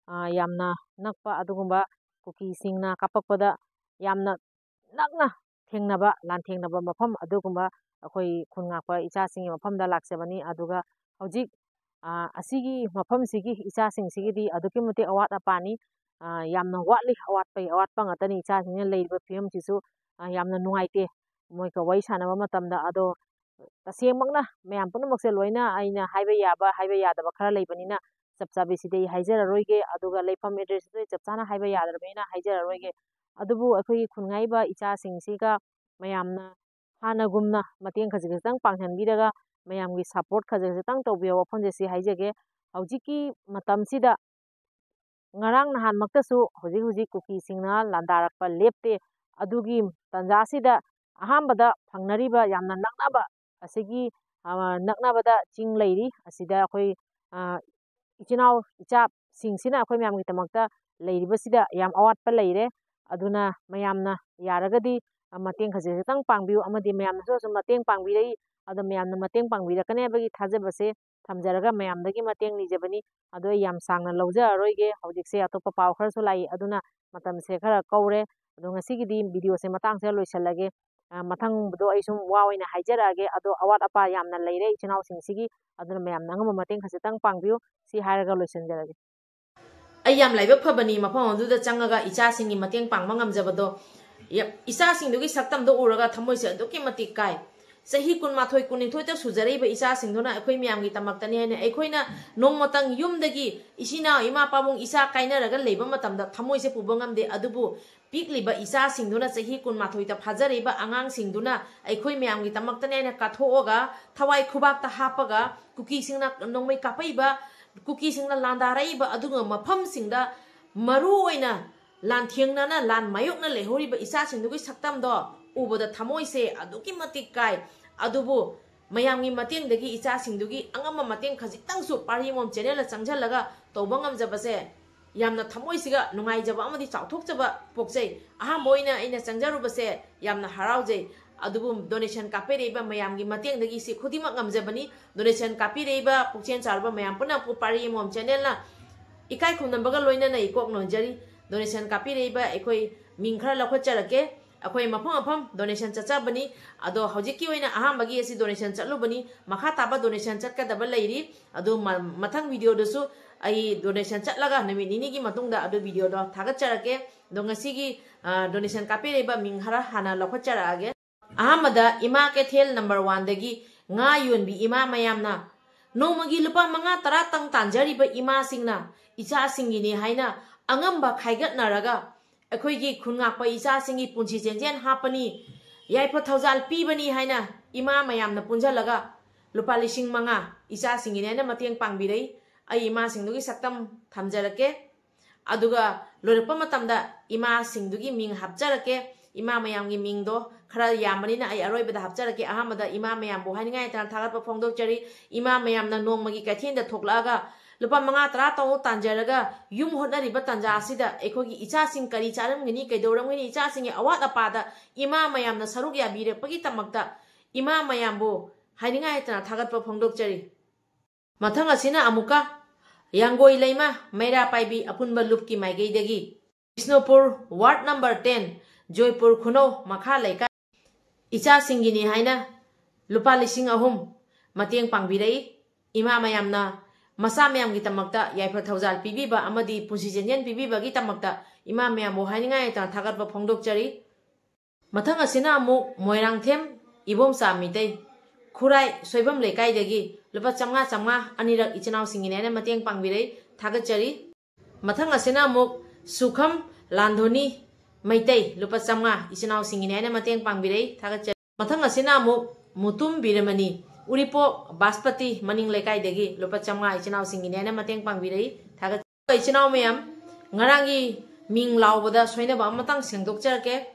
ꯑ, ꯌꯥꯝꯅ ꯅꯛꯄ ꯑꯗꯨꯒꯨꯝꯕ ꯀꯨꯀꯤꯁꯤꯡꯅ ꯀꯥꯞꯄꯛꯄꯗ ꯌꯥꯝꯅ ꯅꯛꯅ ꯊꯦꯡꯅꯕ, ꯂꯥꯟꯊꯦꯡꯅꯕ ꯃꯐꯝ ꯑꯗꯨꯒꯨꯝꯕ ꯑꯩꯈꯣꯏ ꯈꯨꯟ ꯉꯥꯛꯄ ꯏꯆꯥꯁꯤꯡꯒꯤ ꯃꯐꯝꯗ ꯂꯥꯛꯆꯕꯅꯤ꯫ ꯑꯗꯨꯒ ꯍꯧꯖꯤꯛ, ꯑ, ꯑꯁꯤꯒꯤ ꯃꯐꯝꯁꯤꯒꯤ ꯏꯆꯥꯁꯤꯡꯁꯤꯒꯤꯗꯤ ꯑꯗꯨꯛꯀꯤ ꯃꯇꯤꯛ ꯑꯋꯥꯠ ꯑꯄꯥꯅꯤ꯫ ꯑ, ꯌꯥꯝꯅ ꯋꯥꯠꯂꯤ, ꯑꯋꯥꯠꯄꯒꯤ ꯑꯋꯥꯠꯄ ꯉꯥꯛꯇꯅꯤ꯫ ꯏꯆꯥꯁꯤꯡꯅ ꯂꯩꯔꯤꯕ ꯐꯤꯕꯝꯁꯤꯁꯨ, ꯑ, ꯌꯥꯝꯅ ꯅꯨꯡꯉꯥꯏꯇꯦ ꯃꯣꯏꯒ ꯋꯥꯔꯤ ꯁꯥꯟꯅꯕ ꯃꯇꯝꯗ꯫ ꯑꯗꯣ ꯇꯁꯦꯡꯃꯛꯅ ꯃꯌꯥꯝ ꯄꯨꯝꯅꯃꯛꯁꯦ ꯂꯣꯏꯅ ꯑꯩꯅ ꯍꯥꯏꯕ ꯌꯥꯕ, ꯍꯥꯏꯕ ꯌꯥꯗꯕ ꯈꯔ ꯂꯩꯕꯅꯤꯅ ꯆꯞ ꯆꯥꯕꯤꯁꯤꯗꯤ ꯑꯩ ꯍꯥꯏꯖꯔꯔꯣꯏꯒꯦ꯫ ꯑꯗꯨꯒ ꯂꯩꯐꯝ address ꯇꯨ ꯑꯩ ꯆꯞ ꯆꯥꯅ ꯍꯥꯏꯕ ꯌꯥꯗ꯭ꯔꯕꯅꯤꯅ ꯍꯥꯏꯖꯔꯔꯣꯏꯒꯦ꯫ ꯑꯗꯨꯕꯨ ꯑꯩꯈꯣꯏꯒꯤ ꯈꯨꯟꯉꯥꯏꯕ ꯏꯆꯥꯁꯤꯡꯁꯤꯒ ꯃꯌꯥꯝꯅ ꯍꯥꯟꯅꯒꯨꯝꯅ ꯃꯇꯦꯡ ꯈꯖꯤꯛ ꯈꯖꯤꯛꯇꯪ ꯄꯥꯡꯁꯤꯟꯕꯤꯔꯒ ꯃꯌꯥꯝꯒꯤ support ꯈꯖꯤꯛ ꯈꯖꯤꯛꯇꯪ ꯇꯧꯕꯤꯌꯣ꯫ ꯋꯥꯐꯝꯁꯦ ꯁꯤ ꯍꯥꯏꯖꯒꯦ꯫ ꯍꯧꯖꯤꯛꯀꯤ ꯃꯇꯝꯁꯤꯗ ꯉꯔꯥꯡ ꯅꯍꯥꯟꯃꯛꯇꯁꯨ ꯍꯧꯖꯤꯛ ꯍꯧꯖꯤꯛ ꯀꯨꯀꯤꯁꯤꯡꯅ ꯂꯥꯟꯗꯥꯔꯛꯄ ꯂꯦꯞꯇꯦ꯫ ꯑꯗꯨꯒꯤ ꯇꯥꯟꯖꯥꯁꯤꯗ ꯑꯍꯥꯟꯕꯗ ꯐꯪꯅꯔꯤꯕ ꯌꯥꯝꯅ ꯅꯛꯅꯕ ꯑꯁꯤꯒꯤ, ꯑ, ꯅꯛꯅꯕꯗ ꯆꯤꯡ ꯂꯩꯔꯤ꯫ ꯑꯁꯤꯗ ꯑꯩꯈꯣꯏ, ꯑ, ꯏꯆꯤꯟ ꯏꯅꯥꯎ ꯏꯆꯥꯁꯤꯡꯁꯤꯅ ꯑꯩꯈꯣꯏ ꯃꯌꯥꯝꯒꯤꯗꯃꯛꯇ ꯂꯩꯔꯤꯕꯁꯤꯗ ꯌꯥꯝ ꯑꯋꯥꯠꯄ ꯂꯩꯔꯦ꯫ ꯑꯗꯨꯅ ꯃꯌꯥꯝꯅ ꯌꯥꯔꯒꯗꯤ, ꯑ, ꯃꯇꯦꯡ ꯈꯖꯤꯛ ꯈꯖꯤꯛꯇꯪ ꯄꯥꯡꯕꯤꯌꯨ, ꯑꯃꯗꯤ ꯃꯌꯥꯝꯅꯁꯨ ꯑꯁꯨꯝ ꯃꯇꯦꯡ ꯄꯥꯡꯕꯤꯔꯛꯏ꯫ ꯑꯗꯣ ꯃꯌꯥꯝꯅ ꯃꯇꯦꯡ ꯄꯥꯡꯕꯤꯔꯛꯀꯅꯤ ꯍꯥꯏꯕꯒꯤ ꯊꯥꯖꯕꯁꯦ ꯊꯝꯖꯔꯒ ꯃꯌꯥꯝꯗꯒꯤ ꯃꯇꯦꯡ ꯅꯤꯖꯕꯅꯤ꯫ ꯑꯗꯣ ꯑꯩ ꯌꯥꯝ ꯁꯥꯡꯅ ꯂꯧꯖꯔꯔꯣꯏꯒꯦ꯫ ꯍꯧꯖꯤꯛꯁꯦ ꯑꯇꯣꯞꯄ ꯄꯥꯎ ꯈꯔꯁꯨ ꯂꯥꯛꯏ, ꯑꯗꯨꯅ ꯃꯇꯝꯁꯦ ꯈꯔ ꯀꯧꯔꯦ꯫ ꯑꯗꯣ ꯉꯁꯤꯒꯤꯗꯤ video ꯁꯦ ꯃꯇꯥꯡꯁꯤꯗ ꯂꯣꯏꯁꯤꯜꯂꯒꯦ꯫ ꯑ, ꯃꯊꯪꯗꯣ ꯑꯩ ꯁꯨꯝ ꯋꯥ ꯑꯣꯏꯅ ꯍꯥꯏꯖꯔꯛꯑꯒꯦ꯫ ꯑꯗꯣ ꯑꯋꯥꯠ ꯑꯄꯥ ꯌꯥꯝꯅ ꯂꯩꯔꯦ ꯏꯆꯤꯟ ꯏꯅꯥꯎꯁꯤꯡꯁꯤꯒꯤ, ꯑꯗꯨꯅ ꯃꯌꯥꯝꯅ ꯑꯉꯝꯕ ꯃꯇꯦꯡ ꯈꯖꯤꯛꯇꯪ ꯄꯥꯡꯕꯤꯌꯨ꯫ ꯁꯤ ꯍꯥꯏꯔꯒ ꯂꯣꯏꯁꯤꯟꯖꯔꯒꯦ꯫ ꯑꯩ ꯌꯥꯝ ꯂꯥꯏꯕꯛ ꯐꯕꯅꯤ ꯃꯐꯝ ꯑꯗꯨꯗ ꯆꯪꯉꯒ ꯏꯆꯥꯁꯤꯡꯒꯤ ꯃꯇꯦꯡ ꯄꯥꯡꯕ ꯉꯝꯖꯕꯗꯣ꯫ ꯌ-, ꯏꯆꯥꯁꯤꯡꯗꯨꯒꯤ ꯁꯛꯇꯝꯗꯣ ꯎꯔꯒ ꯊꯃꯣꯏꯁꯦ ꯑꯗꯨꯛꯀꯤ ꯃꯇꯤꯛ ꯀꯥꯏ꯫ ꯆꯍꯤ ꯀꯨꯟꯃꯥꯊꯣꯏ, ꯀꯨꯟꯅꯤꯊꯣꯏꯗ ꯁꯨꯖꯔꯛꯏꯕ ꯏꯆꯥꯁꯤꯡꯗꯨꯅ ꯑꯩꯈꯣꯏ ꯃꯌꯥꯝꯒꯤ ꯇꯃꯛꯇꯅꯤ ꯍꯥꯏꯅ ꯑꯩꯈꯣꯏꯅ ꯅꯣꯡꯃꯇꯪ ꯌꯨꯝꯗꯒꯤ ꯏꯆꯤꯟ ꯏꯅꯥꯎ, ꯏꯃꯥ ꯄꯥꯕꯨꯡ, ꯏꯆꯥ ꯀꯥꯏꯅꯔꯒ ꯂꯩꯕ ꯃꯇꯝꯗ ꯊꯃꯣꯏꯁꯦ ꯄꯨꯕ ꯉꯝꯗꯦ꯫ ꯑꯗꯨꯕꯨ ꯄꯤꯛꯂꯤꯕ ꯏꯆꯥꯁꯤꯡꯗꯨꯅ ꯆꯍꯤ ꯀꯨꯟꯃꯥꯊꯣꯏꯗ ꯐꯥꯖꯔꯛꯏꯕ ꯑꯉꯥꯡꯁꯤꯡꯗꯨꯅ ꯑꯩꯈꯣꯏ ꯃꯌꯥꯝꯒꯤꯗꯃꯛꯇꯅꯦ ꯍꯥꯏꯅ ꯀꯠꯊꯣꯛꯑꯒ, ꯊꯋꯥꯏ ꯈꯨꯕꯥꯛꯇ ꯍꯥꯞꯄꯒ, ꯀꯨꯀꯤꯁꯤꯡꯅ ꯅꯣꯡꯃꯩ ꯀꯥꯞꯄꯛꯏꯕ, ꯀꯨꯀꯤꯁꯤꯡꯅ ꯂꯥꯟꯗꯥꯔꯛꯏꯕ ꯑꯗꯨꯒꯨꯝꯕ ꯃꯐꯝꯁꯤꯡꯗ ꯃꯔꯨ ꯑꯣꯏꯅ ꯂꯥꯟꯊꯦꯡꯅꯅ, ꯂꯥꯟ ꯃꯥꯌꯣꯛꯅ ꯂꯩꯍꯧꯔꯤꯕ ꯏꯆꯥꯁꯤꯡꯗꯨꯒꯤ ꯁꯛꯇꯝꯗꯣ ꯎꯕꯗ ꯊꯃꯣꯏꯁꯦ ꯑꯗꯨꯛꯀꯤ ꯃꯇꯤꯛ ꯀꯥꯏ꯫ ꯑꯗꯨꯕꯨ ꯃꯌꯥꯝꯒꯤ ꯃꯇꯦꯡꯗꯒꯤ ꯏꯆꯥꯁꯤꯡꯗꯨꯒꯤ ꯑꯉꯝꯕ ꯃꯇꯦꯡ ꯈꯖꯤꯛꯇꯪꯁꯨ ꯄꯥꯔꯤ ꯑꯃꯣꯝ channel ꯗ ꯆꯪꯁꯤꯜꯂꯒ ꯇꯧꯕ ꯉꯝꯖꯕꯁꯦ ꯌꯥꯝꯅ ꯊꯃꯣꯏꯁꯤꯒ ꯅꯨꯡꯉꯥꯏꯖꯕ ꯑꯃꯗꯤ ꯆꯥꯎꯊꯣꯛꯆꯕ ꯄꯣꯛꯆꯩ꯫ ꯑꯍꯥꯟꯕ ꯑꯣꯏꯅ ꯑꯩꯅ ꯆꯪꯖꯔꯨꯕꯁꯦ ꯌꯥꯝꯅ ꯍꯔꯥꯎꯖꯩ꯫ ꯑꯗꯨꯕꯨ donation ꯀꯥꯞꯄꯤꯔꯛꯏꯕ ꯃꯌꯥꯝꯒꯤ ꯃꯇꯦꯡꯗꯒꯤ ꯁꯤ ꯈꯨꯗꯤꯡꯃꯛ ꯉꯝꯖꯕꯅꯤ꯫ Donation ꯀꯥꯞꯄꯤꯔꯛꯏꯕ ꯄꯨꯛꯆꯦꯜ ꯆꯥꯎꯔꯕ ꯃꯌꯥꯝ ꯄꯨꯝꯅꯃꯛꯄꯨ ꯄꯥꯔꯤ ꯑꯃꯣꯝ channel ꯅ ꯏꯀꯥꯏ ꯈꯨꯝꯅꯕꯒ ꯂꯣꯏꯅꯅ ꯏꯀꯣꯛ ꯅꯣꯟꯖꯔꯤ꯫ Donation ꯀꯥꯞꯄꯤꯔꯛꯏꯕ ꯑꯩꯈꯣꯏ ꯃꯤꯡ ꯈꯔ ꯂꯧꯈꯠꯆꯔꯛꯀꯦ꯫ ꯑꯩꯈꯣꯏ ꯃꯐꯝ ꯃꯐꯝ donation ꯆꯠꯆꯕꯅꯤ꯫ ꯑꯗꯣ ꯍꯧꯖꯤꯛꯀꯤ ꯑꯣꯏꯅ ꯑꯍꯥꯟꯕꯒꯤ ꯑꯁꯤ donation ꯆꯠꯂꯨꯕꯅꯤ꯫ ꯃꯈꯥ ꯇꯥꯕ donation ꯆꯠꯀꯗꯕ ꯂꯩꯔꯤ꯫ ꯑꯗꯨ ꯃ-, ꯃꯊꯪ videoꯗꯁꯨ ꯑꯩ donation ꯆꯠꯂꯒ ꯅꯨꯃꯤꯠ ꯅꯤꯅꯤꯒꯤ ꯃꯇꯨꯡꯗ ꯑꯗꯨ videoꯗꯣ ꯊꯥꯒꯠꯆꯔꯛꯀꯦ꯫ ꯑꯗꯣ ꯉꯁꯤꯒꯤ, ꯑ, donation ꯀꯥꯞꯄꯤꯔꯛꯏꯕ ꯃꯤꯡ ꯈꯔ ꯍꯥꯟꯅ ꯂꯧꯈꯠꯆꯔꯛꯑꯒꯦ꯫ ꯑꯍꯥꯟꯕꯗ ꯏꯃꯥ ꯀꯩꯊꯦꯜ number oneꯗꯒꯤ ꯉꯥ ꯌꯣꯟꯕꯤ ꯏꯃꯥ ꯃꯌꯥꯝꯅ, ꯅꯣꯡꯃꯒꯤ ꯂꯨꯄꯥ ꯃꯉꯥ ꯇꯔꯥꯇꯪ ꯇꯥꯟꯖꯔꯤꯕ ꯏꯃꯥꯁꯤꯡꯅ ꯏꯆꯥꯁꯤꯡꯒꯤꯅꯤ ꯍꯥꯏꯅ ꯑꯉꯝꯕ ꯈꯥꯏꯒꯠꯅꯔꯒ ꯑꯩꯈꯣꯏꯒꯤ ꯈꯨꯟ ꯉꯥꯛꯄ ꯏꯆꯥꯁꯤꯡꯒꯤ ꯄꯨꯟꯁꯤ ꯆꯦꯟꯖꯦꯟ ꯍꯥꯞꯄꯅꯤ, ꯌꯥꯏꯐ ꯊꯧꯖꯥꯜ ꯄꯤꯕꯅꯤ ꯍꯥꯏꯅ ꯏꯃꯥ ꯃꯌꯥꯝꯅ ꯄꯨꯟꯁꯤꯜꯂꯒ ꯂꯨꯄꯥ ꯂꯤꯁꯤꯡ ꯃꯉꯥ ꯏꯆꯥꯁꯤꯡꯒꯤꯅꯦꯅ ꯃꯇꯦꯡ ꯄꯥꯡꯕꯤꯔꯛꯏ꯫ ꯑꯩ ꯏꯃꯥꯁꯤꯡꯗꯨꯒꯤ ꯁꯛꯇꯝ ꯊꯝꯖꯔꯛꯀꯦ꯫ ꯑꯗꯨꯒ ꯂꯣꯏꯔꯛꯄ ꯃꯇꯝꯗ ꯏꯃꯥꯁꯤꯡꯗꯨꯒꯤ ꯃꯤꯡ ꯍꯥꯞꯆꯔꯛꯀꯦ꯫ ꯏꯃꯥ ꯃꯌꯥꯝꯒꯤ ꯃꯤꯡꯗꯣ ꯈꯔ ꯌꯥꯝꯕꯅꯤꯅ ꯑꯩ ꯑꯔꯣꯏꯕꯗ ꯍꯥꯞꯆꯔꯛꯀꯦ꯫ ꯑꯍꯥꯟꯕꯗ ꯏꯃꯥ ꯃꯌꯥꯝꯕꯨ ꯍꯥꯏꯅꯤꯡꯉꯥꯏ ꯂꯩꯇꯅ ꯊꯥꯒꯠꯄ ꯐꯣꯡꯗꯣꯛꯆꯔꯤ꯫ ꯏꯃꯥ ꯃꯌꯥꯝꯅ ꯅꯣꯡꯃꯒꯤ ꯀꯩꯊꯦꯜꯗ ꯊꯣꯛꯂꯛꯑꯒ ꯂꯨꯄꯥ ꯃꯉꯥ ꯇꯔꯥ ꯇꯧ ꯇꯥꯟꯖꯔꯒ ꯌꯨꯝ ꯍꯣꯠꯅꯔꯤꯕ ꯇꯥꯟꯖꯥ ꯑꯁꯤꯗ ꯑꯩꯈꯣꯏꯒꯤ ꯏꯆꯥꯁꯤꯡ ꯀꯔꯤ ꯆꯥꯔꯝꯒꯅꯤ, ꯀꯩꯗꯧꯔꯝꯒꯅꯤ, ꯏꯆꯥꯁꯤꯡꯒꯤ ꯑꯋꯥꯠ ꯑꯄꯥꯗ ꯏꯃꯥ ꯃꯌꯥꯝꯅ ꯁꯔꯨꯛ ꯌꯥꯕꯤꯔꯛꯄꯒꯤꯗꯃꯛꯇ ꯏꯃꯥ ꯃꯌꯥꯝꯕꯨ ꯍꯥꯏꯅꯤꯡꯉꯥꯏ ꯂꯩꯇꯅ ꯊꯥꯒꯠꯄ ꯐꯣꯡꯗꯣꯛꯆꯔꯤ꯫ ꯃꯊꯪ ꯑꯁꯤꯅ ꯑꯃꯨꯛꯀ ꯌꯥꯡꯒꯣꯏ ꯂꯩꯃ ꯃꯩꯔꯥ ꯄꯥꯏꯕꯤ ꯑꯄꯨꯟꯕ ꯂꯨꯞꯀꯤ ꯃꯥꯏꯀꯩꯗꯒꯤ Bishnupur ward number ten, Jaipur ꯈꯨꯅꯧ ꯃꯈꯥ ꯂꯩꯀꯥꯏ ꯏꯆꯥꯁꯤꯡꯒꯤꯅꯤ ꯍꯥꯏꯅ ꯂꯨꯄꯥ ꯂꯤꯁꯤꯡ ꯑꯍꯨꯝ ꯃꯇꯦꯡ ꯄꯥꯡꯕꯤꯔꯛꯏ꯫ ꯏꯃꯥ ꯃꯌꯥꯝꯅ ꯃꯆꯥ ꯃꯌꯥꯝꯒꯤꯗꯃꯛꯇ ꯌꯥꯏꯐ ꯊꯧꯖꯥꯜ ꯄꯤꯕꯤꯕ ꯑꯃꯗꯤ ꯄꯨꯟꯁꯤ ꯆꯦꯟꯖꯦꯜ ꯄꯤꯕꯤꯕꯒꯤꯗꯃꯛꯇ ꯏꯃꯥ ꯃꯌꯥꯝꯕꯨ ꯍꯥꯏꯅꯤꯡꯉꯥꯏ ꯂꯩꯇꯅ ꯊꯥꯒꯠꯄ ꯐꯣꯡꯗꯣꯛꯆꯔꯤ꯫ ꯃꯊꯪ ꯑꯁꯤꯅ ꯑꯃꯨꯛ ꯃꯣꯏꯔꯥꯡꯊꯦꯝ ꯏꯕꯣꯝꯆꯥ ꯃꯤꯇꯩ, ꯈꯨꯔꯥꯏ ꯁꯣꯏꯕꯝ ꯂꯩꯀꯥꯏꯗꯒꯤ ꯂꯨꯄꯥ ꯆꯥꯝꯃꯉꯥ ꯆꯥꯝꯃꯉꯥ ꯑꯅꯤꯔꯛ ꯏꯆꯤꯟ ꯏꯅꯥꯎꯁꯤꯡꯒꯤꯅꯦꯅ ꯃꯇꯦꯡ ꯄꯥꯡꯕꯤꯔꯛꯏ, ꯊꯥꯒꯠꯆꯔꯤ꯫ ꯃꯊꯪ ꯑꯁꯤꯅ ꯑꯃꯨꯛ ꯁꯨꯈꯝ ꯂꯥꯟꯙꯣꯅꯤ ꯃꯩꯇꯩ, ꯂꯨꯄꯥ ꯆꯥꯝꯃꯉꯥ ꯏꯆꯤꯟ ꯏꯅꯥꯎꯁꯤꯡꯒꯤꯅꯦꯅ ꯃꯇꯦꯡ ꯄꯥꯡꯕꯤꯔꯛꯏ, ꯊꯥꯒꯠꯆꯔꯤ꯫ ꯃꯊꯪ ꯑꯁꯤꯅ ꯑꯃꯨꯛ ꯃꯨꯇꯨꯝ ꯕꯤꯔꯃꯅꯤ, ꯎꯔꯤꯄꯣꯛ ꯕꯥꯁꯄꯇꯤ ꯃꯅꯤꯡ ꯂꯩꯀꯥꯏꯗꯒꯤ ꯂꯨꯄꯥ ꯆꯥꯝꯃꯉꯥ ꯏꯆꯤꯟ ꯏꯅꯥꯎꯁꯤꯡꯒꯤꯅꯦꯅ ꯃꯇꯦꯡ ꯄꯥꯡꯕꯤꯔꯛꯏ, ꯊꯥꯒꯠꯆꯔꯤ꯫ ꯏꯆꯤꯟ ꯏꯅꯥꯎ ꯃꯌꯥꯝ, ꯉꯔꯥꯡꯒꯤ ꯃꯤꯡ ꯂꯥꯎꯕꯗ ꯁꯣꯏꯅꯕ ꯑꯃꯇꯪ ꯁꯦꯡꯗꯣꯛꯆꯔꯛꯀꯦ꯫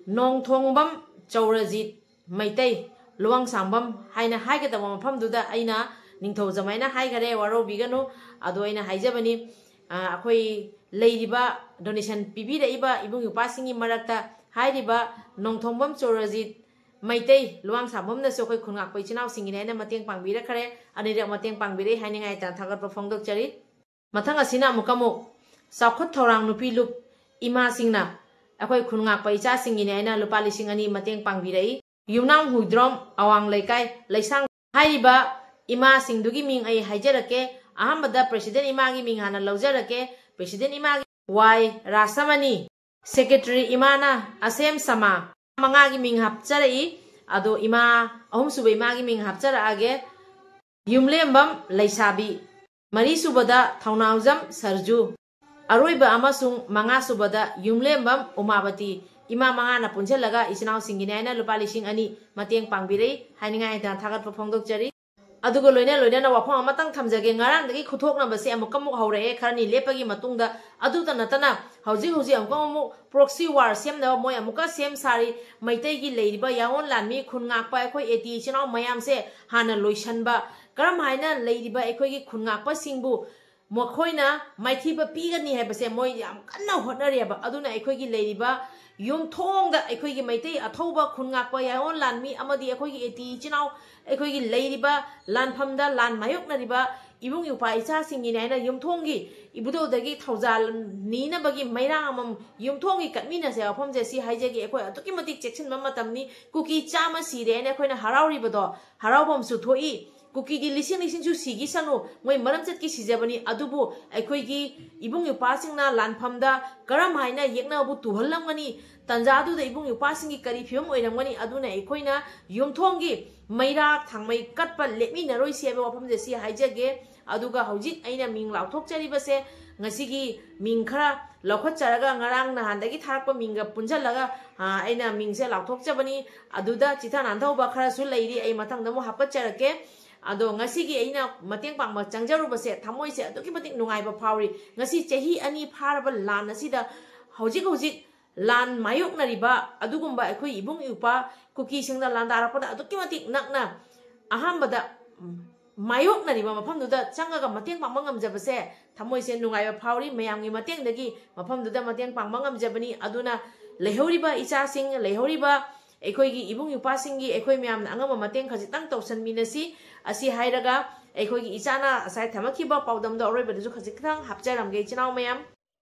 ꯅꯣꯡꯊꯣꯡꯕꯝ ꯆꯧꯔꯖꯤꯠ ꯃꯩꯇꯩ, ꯂꯨꯋꯥꯡꯁꯥꯡꯕꯝ ꯍꯥꯏꯅ ꯍꯥꯏꯒꯗꯕ ꯃꯐꯝꯗꯨꯗ ꯑꯩꯅ ꯅꯤꯡꯊꯧꯖꯝ ꯍꯥꯏꯅ ꯍꯥꯏꯈꯔꯦ, ꯋꯥꯔꯧꯕꯤꯒꯅꯨ꯫ ꯑꯗꯣ ꯑꯩꯅ ꯍꯥꯏꯖꯕꯅꯤ, ꯑ, ꯑꯩꯈꯣꯏ ꯂꯩꯔꯤꯕ donation ꯄꯤꯕꯤꯔꯛꯏꯕ ꯏꯕꯨꯡ ꯏꯄ꯭ꯋꯥꯁꯤꯡꯒꯤ ꯃꯔꯛꯇ ꯍꯥꯏꯔꯤꯕ ꯅꯣꯡꯊꯣꯡꯕꯝ ꯆꯧꯔꯖꯤꯠ ꯃꯩꯇꯩ, ꯂꯨꯋꯥꯡꯁꯥꯡꯕꯝꯅꯁꯨ ꯑꯩꯈꯣꯏ ꯈꯨꯟ ꯉꯥꯛꯄ ꯏꯆꯤꯟ ꯏꯅꯥꯎꯁꯤꯡꯒꯤꯅꯦ ꯍꯥꯏꯅ ꯃꯇꯦꯡ ꯄꯥꯡꯕꯤꯔꯛꯈꯔꯦ, ꯑꯅꯤꯔꯛ ꯃꯇꯦꯡ ꯄꯥꯡꯕꯤꯔꯛꯏ ꯍꯥꯏꯅꯤꯡꯉꯥꯏ ꯂꯩꯇꯅ ꯊꯥꯒꯠꯄ ꯐꯣꯡꯗꯣꯛꯆꯔꯤ꯫ ꯃꯊꯪ ꯑꯁꯤꯅ ꯑꯃꯨꯛꯀ ꯑꯃꯨꯛ ꯆꯥꯎꯈꯠ ꯊꯧꯔꯥꯡ ꯅꯨꯄꯤ ꯂꯨꯞ ꯏꯃꯥꯁꯤꯡꯅ ꯑꯩꯈꯣꯏ ꯈꯨꯟ ꯉꯥꯛꯄ ꯏꯆꯥꯁꯤꯡꯒꯤꯅꯦ ꯍꯥꯏꯅ ꯂꯨꯄꯥ ꯂꯤꯁꯤꯡ ꯑꯅꯤ ꯃꯇꯦꯡ ꯄꯥꯡꯕꯤꯔꯛꯏ꯫ ꯌꯨꯝꯅꯥꯝ ꯍꯨꯏꯗ꯭ꯔꯣꯝ ꯑꯋꯥꯡ ꯂꯩꯀꯥꯏ ꯂꯩꯁꯥꯡ ꯍꯥꯏꯔꯤꯕ ꯏꯃꯥꯁꯤꯡꯗꯨꯒꯤ ꯃꯤꯡ ꯑꯩ ꯍꯥꯏꯖꯔꯛꯀꯦ꯫ ꯑꯍꯥꯟꯕꯗ president ꯏꯃꯥꯒꯤ ꯃꯤꯡ ꯍꯥꯟꯅ ꯂꯧꯖꯔꯛꯀꯦ꯫ President ꯏꯃꯥꯒꯤ ꯋꯥꯏ ꯔꯥꯁꯃꯅꯤ, secretary ꯏꯃꯥꯅ ꯑꯁꯦꯝ ꯁꯃꯥ, ꯃꯉꯥꯒꯤ ꯃꯤꯡ ꯍꯥꯞꯆꯔꯛꯏ꯫ ꯑꯗꯣ ꯏꯃꯥ, ꯑꯍꯨꯝꯁꯨꯕ ꯏꯃꯥꯒꯤ ꯃꯤꯡ ꯍꯥꯞꯆꯔꯛꯑꯒꯦ꯫ ꯌꯨꯝꯂꯦꯝꯕꯝ ꯂꯩꯁꯥꯕꯤ, ꯃꯔꯤꯁꯨꯕꯗ ꯊꯧꯅꯥꯎꯖꯝ ꯁꯔꯖꯨ, ꯑꯔꯣꯏꯕ ꯑꯃꯁꯨꯡ ꯃꯉꯥꯁꯨꯕꯗ ꯌꯨꯝꯂꯦꯝꯕꯝ ꯎꯃꯥꯕꯇꯤ꯫ ꯏꯃꯥ ꯃꯉꯥꯅ ꯄꯨꯟꯁꯤꯜꯂꯒ ꯏꯆꯤꯟ ꯏꯅꯥꯎꯁꯤꯡꯒꯤꯅꯦ ꯍꯥꯏꯅ ꯂꯨꯄꯥ ꯂꯤꯁꯤꯡ ꯑꯅꯤ ꯃꯇꯦꯡ ꯄꯥꯡꯕꯤꯔꯛꯏ꯫ ꯍꯥꯏꯅꯤꯡꯉꯥꯏ ꯍꯥꯏꯗꯅ ꯊꯥꯒꯠꯄ ꯐꯣꯡꯗꯣꯛꯆꯔꯤ꯫ ꯑꯗꯨꯒ ꯂꯣꯏꯅ ꯂꯣꯏꯅꯅ ꯋꯥꯐꯝ ꯑꯃꯇꯪ ꯊꯝꯖꯒꯦ꯫ ꯉꯔꯥꯡꯗꯒꯤ ꯈꯨꯊꯣꯛꯅꯕꯁꯦ ꯑꯃꯨꯛꯀ ꯑꯃꯨꯛ ꯍꯧꯔꯛꯑꯦ, ꯈꯔꯅꯤ ꯂꯦꯞꯄꯒꯤ ꯃꯇꯨꯡꯗ꯫ ꯑꯗꯨꯇ ꯅꯠꯇꯅ ꯍꯧꯖꯤꯛ ꯍꯧꯖꯤꯛ ꯑꯃꯨꯛꯀ ꯑꯃꯨꯛ proxy war ꯁꯦꯝꯅꯕ ꯃꯣꯏ ꯑꯃꯨꯛꯀ ꯁꯦꯝ ꯁꯥꯔꯤ꯫ ꯃꯩꯇꯩꯒꯤ ꯂꯩꯔꯤꯕ ꯌꯥꯑꯣꯟ ꯂꯥꯟꯃꯤ, ꯈꯨꯟ ꯉꯥꯛꯄ ꯑꯩꯈꯣꯏ ꯑꯦꯇꯤ ꯏꯆꯤꯟ ꯏꯅꯥꯎ ꯃꯌꯥꯝꯁꯦ ꯍꯥꯟꯅ ꯂꯣꯏꯁꯟꯕ, ꯀꯔꯝ ꯍꯥꯏꯅ ꯂꯩꯔꯤꯕ ꯑꯩꯈꯣꯏꯒꯤ ꯈꯨꯟ ꯉꯥꯛꯄꯁꯤꯡꯕꯨ ꯃꯈꯣꯏꯅ ꯃꯥꯏꯊꯤꯕ ꯄꯤꯒꯅꯤ ꯍꯥꯏꯕꯁꯦ ꯃꯣꯏ ꯌꯥꯝ ꯀꯟꯅ ꯍꯣꯠꯅꯔꯤꯑꯕ꯫ ꯑꯗꯨꯅ ꯑꯩꯈꯣꯏꯒꯤ ꯂꯩꯔꯤꯕ ꯌꯨꯝꯊꯣꯡꯗ ꯑꯩꯈꯣꯏꯒꯤ ꯃꯩꯇꯩ ꯑꯊꯧꯕ ꯈꯨꯟ ꯉꯥꯛꯄ ꯌꯥꯑꯣꯟ ꯂꯥꯟꯃꯤ ꯑꯃꯗꯤ ꯑꯩꯈꯣꯏꯒꯤ ꯑꯦꯇꯤ ꯏꯆꯤꯟ ꯏꯅꯥꯎ ꯑꯩꯈꯣꯏꯒꯤ ꯂꯩꯔꯤꯕ ꯂꯥꯟꯐꯝꯗ ꯂꯥꯟ ꯃꯥꯌꯣꯛꯅꯔꯤꯕ ꯏꯕꯨꯡ ꯏꯄ꯭ꯋꯥ ꯏꯆꯥꯁꯤꯡꯒꯤꯅꯦ ꯍꯥꯏꯅ ꯌꯨꯝꯊꯣꯡꯒꯤ ꯏꯕꯨꯙꯧꯗꯒꯤ ꯊꯧꯖꯥꯜ ꯅꯤꯅꯕꯒꯤ ꯃꯩꯔꯥ ꯑꯃꯃꯝ ꯌꯨꯝꯊꯣꯡꯒꯤ ꯀꯠꯃꯤꯟꯅꯁꯦ꯫ ꯋꯥꯐꯝꯁꯦ ꯁꯤ ꯍꯥꯏꯖꯒꯦ, ꯑꯩꯈꯣꯏ ꯑꯗꯨꯛꯀꯤ ꯃꯇꯤꯛ ꯆꯦꯛꯁꯤꯟꯕ ꯃꯇꯝꯅꯤ꯫ ꯀꯨꯀꯤ ꯆꯥꯝꯃ ꯁꯤꯔꯦ ꯍꯥꯏꯅ ꯑꯩꯈꯣꯏꯅ ꯍꯔꯥꯎꯔꯤꯕꯗꯣ ꯍꯔꯥꯎꯐꯝꯁꯨ ꯊꯣꯛꯏ꯫ ꯀꯨꯀꯤꯗꯤ ꯂꯤꯁꯤꯡ ꯂꯤꯁꯤꯡꯁꯨ ꯁꯤꯈꯤꯁꯅꯨ, ꯃꯣꯏ ꯃꯔꯝ ꯆꯠꯀꯤ ꯁꯤꯖꯕꯅꯤ꯫ ꯑꯗꯨꯕꯨ ꯑꯩꯈꯣꯏꯒꯤ ꯏꯕꯨꯡ ꯏꯄ꯭ꯋꯥꯁꯤꯡꯅ ꯂꯥꯟꯐꯝꯗ ꯀꯔꯝ ꯍꯥꯏꯅ ꯌꯦꯛꯅꯕꯕꯨ ꯇꯨꯍꯜꯂꯝꯒꯅꯤ? ꯇꯟꯖꯥꯗꯨꯗ ꯏꯕꯨꯡ ꯏꯄ꯭ꯋꯥꯁꯤꯡꯒꯤ ꯀꯔꯤ ꯐꯤꯕꯝ ꯑꯣꯏꯔꯝꯒꯅꯤ? ꯑꯗꯨꯅ ꯑꯩꯈꯣꯏꯅ ꯌꯨꯝꯊꯣꯡꯒꯤ ꯃꯩꯔꯥ ꯊꯥꯡꯃꯩ ꯀꯠꯄ ꯂꯦꯞꯃꯤꯟꯅꯔꯣꯏꯁꯤ ꯍꯥꯏꯕ ꯋꯥꯐꯝꯁꯦ ꯁꯤ ꯍꯥꯏꯖꯒꯦ꯫ ꯑꯗꯨꯒ ꯍꯧꯖꯤꯛ ꯑꯩꯅ ꯃꯤꯡ ꯂꯥꯎꯊꯣꯛꯆꯔꯤꯕꯁꯦ ꯉꯁꯤꯒꯤ ꯃꯤꯡ ꯈꯔ ꯂꯧꯈꯠꯆꯔꯒ ꯉꯔꯥꯡ ꯅꯍꯥꯟꯗꯒꯤ ꯊꯥꯔꯛꯄ ꯃꯤꯡꯒ ꯄꯨꯟꯁꯤꯜꯂꯒ, ꯑ, ꯑꯩꯅ ꯃꯤꯡꯁꯦ ꯂꯥꯎꯊꯣꯛꯆꯕꯅꯤ꯫ ꯑꯗꯨꯗ ꯆꯤꯊ ꯅꯥꯟꯊꯍꯧꯕ ꯈꯔꯁꯨ ꯂꯩꯔꯤ, ꯑꯩ ꯃꯊꯪꯗ ꯑꯃꯨꯛ ꯍꯥꯞꯀꯠꯆꯔꯛꯀꯦ꯫ ꯑꯗꯣ ꯉꯁꯤꯒꯤ ꯑꯩꯅ ꯃꯇꯦꯡ ꯄꯥꯡꯕ ꯆꯪꯖꯔꯨꯕꯁꯦ ꯊꯃꯣꯏꯁꯦ ꯑꯗꯨꯛꯀꯤ ꯃꯇꯤꯛ ꯅꯨꯡꯉꯥꯏꯕ ꯐꯥꯎꯔꯤ꯫ ꯉꯁꯤ ꯆꯍꯤ ꯑꯅꯤ ꯐꯥꯔꯕ ꯂꯥꯟ ꯑꯁꯤꯗ ꯍꯧꯖꯤꯛ ꯍꯧꯖꯤꯛ ꯂꯥꯟ ꯃꯥꯌꯣꯛꯅꯔꯤꯕ ꯑꯗꯨꯒꯨꯝꯕ ꯑꯩꯈꯣꯏ ꯏꯕꯨꯡ ꯏꯄ꯭ꯋꯥ ꯀꯨꯀꯤꯁꯤꯡꯅ ꯂꯥꯟꯗꯥꯔꯛꯄꯗ ꯑꯗꯨꯛꯀꯤ ꯃꯇꯤꯛ ꯅꯛꯅ ꯑꯍꯥꯟꯕꯗ, ꯎꯝ, ꯃꯥꯌꯣꯛꯅꯔꯤꯕ ꯃꯐꯝꯗꯨꯗ ꯆꯪꯉꯒ ꯃꯇꯦꯡ ꯄꯥꯡꯕ ꯉꯝꯖꯕꯁꯦ ꯊꯃꯣꯏꯁꯦ ꯅꯨꯡꯉꯥꯏꯕ ꯐꯥꯎꯔꯤ꯫ ꯃꯌꯥꯝꯒꯤ ꯃꯇꯦꯡꯗꯒꯤ ꯃꯐꯝꯗꯨꯗ ꯃꯇꯦꯡ ꯄꯥꯡꯕ ꯉꯝꯖꯕꯅꯤ꯫ ꯑꯗꯨꯅ ꯂꯩꯍꯧꯔꯤꯕ ꯏꯆꯥꯁꯤꯡ, ꯂꯩꯍꯧꯔꯤꯕ ꯑꯩꯈꯣꯏꯒꯤ ꯏꯕꯨꯡ ꯏꯄ꯭ꯋꯥꯁꯤꯡꯒꯤ ꯑꯩꯈꯣꯏ ꯃꯌꯥꯝꯅ ꯑꯉꯝꯕ ꯃꯇꯦꯡ ꯈꯖꯤꯛꯇꯪ ꯇꯧꯁꯟꯃꯤꯟꯅꯁꯤ꯫ ꯑꯁꯤ ꯍꯥꯏꯔꯒ ꯑꯩꯈꯣꯏꯒꯤ ꯏꯆꯥꯅ ꯉꯁꯥꯏ ꯊꯝꯃꯛꯈꯤꯕ ꯄꯥꯎꯗꯝꯗꯣ ꯑꯔꯣꯏꯕꯗꯁꯨ ꯈꯖꯤꯛꯇꯪ ꯍꯥꯞꯆꯔꯝꯒꯦ, ꯏꯆꯤꯟ ꯏꯅꯥꯎ ꯃꯌꯥꯝ꯫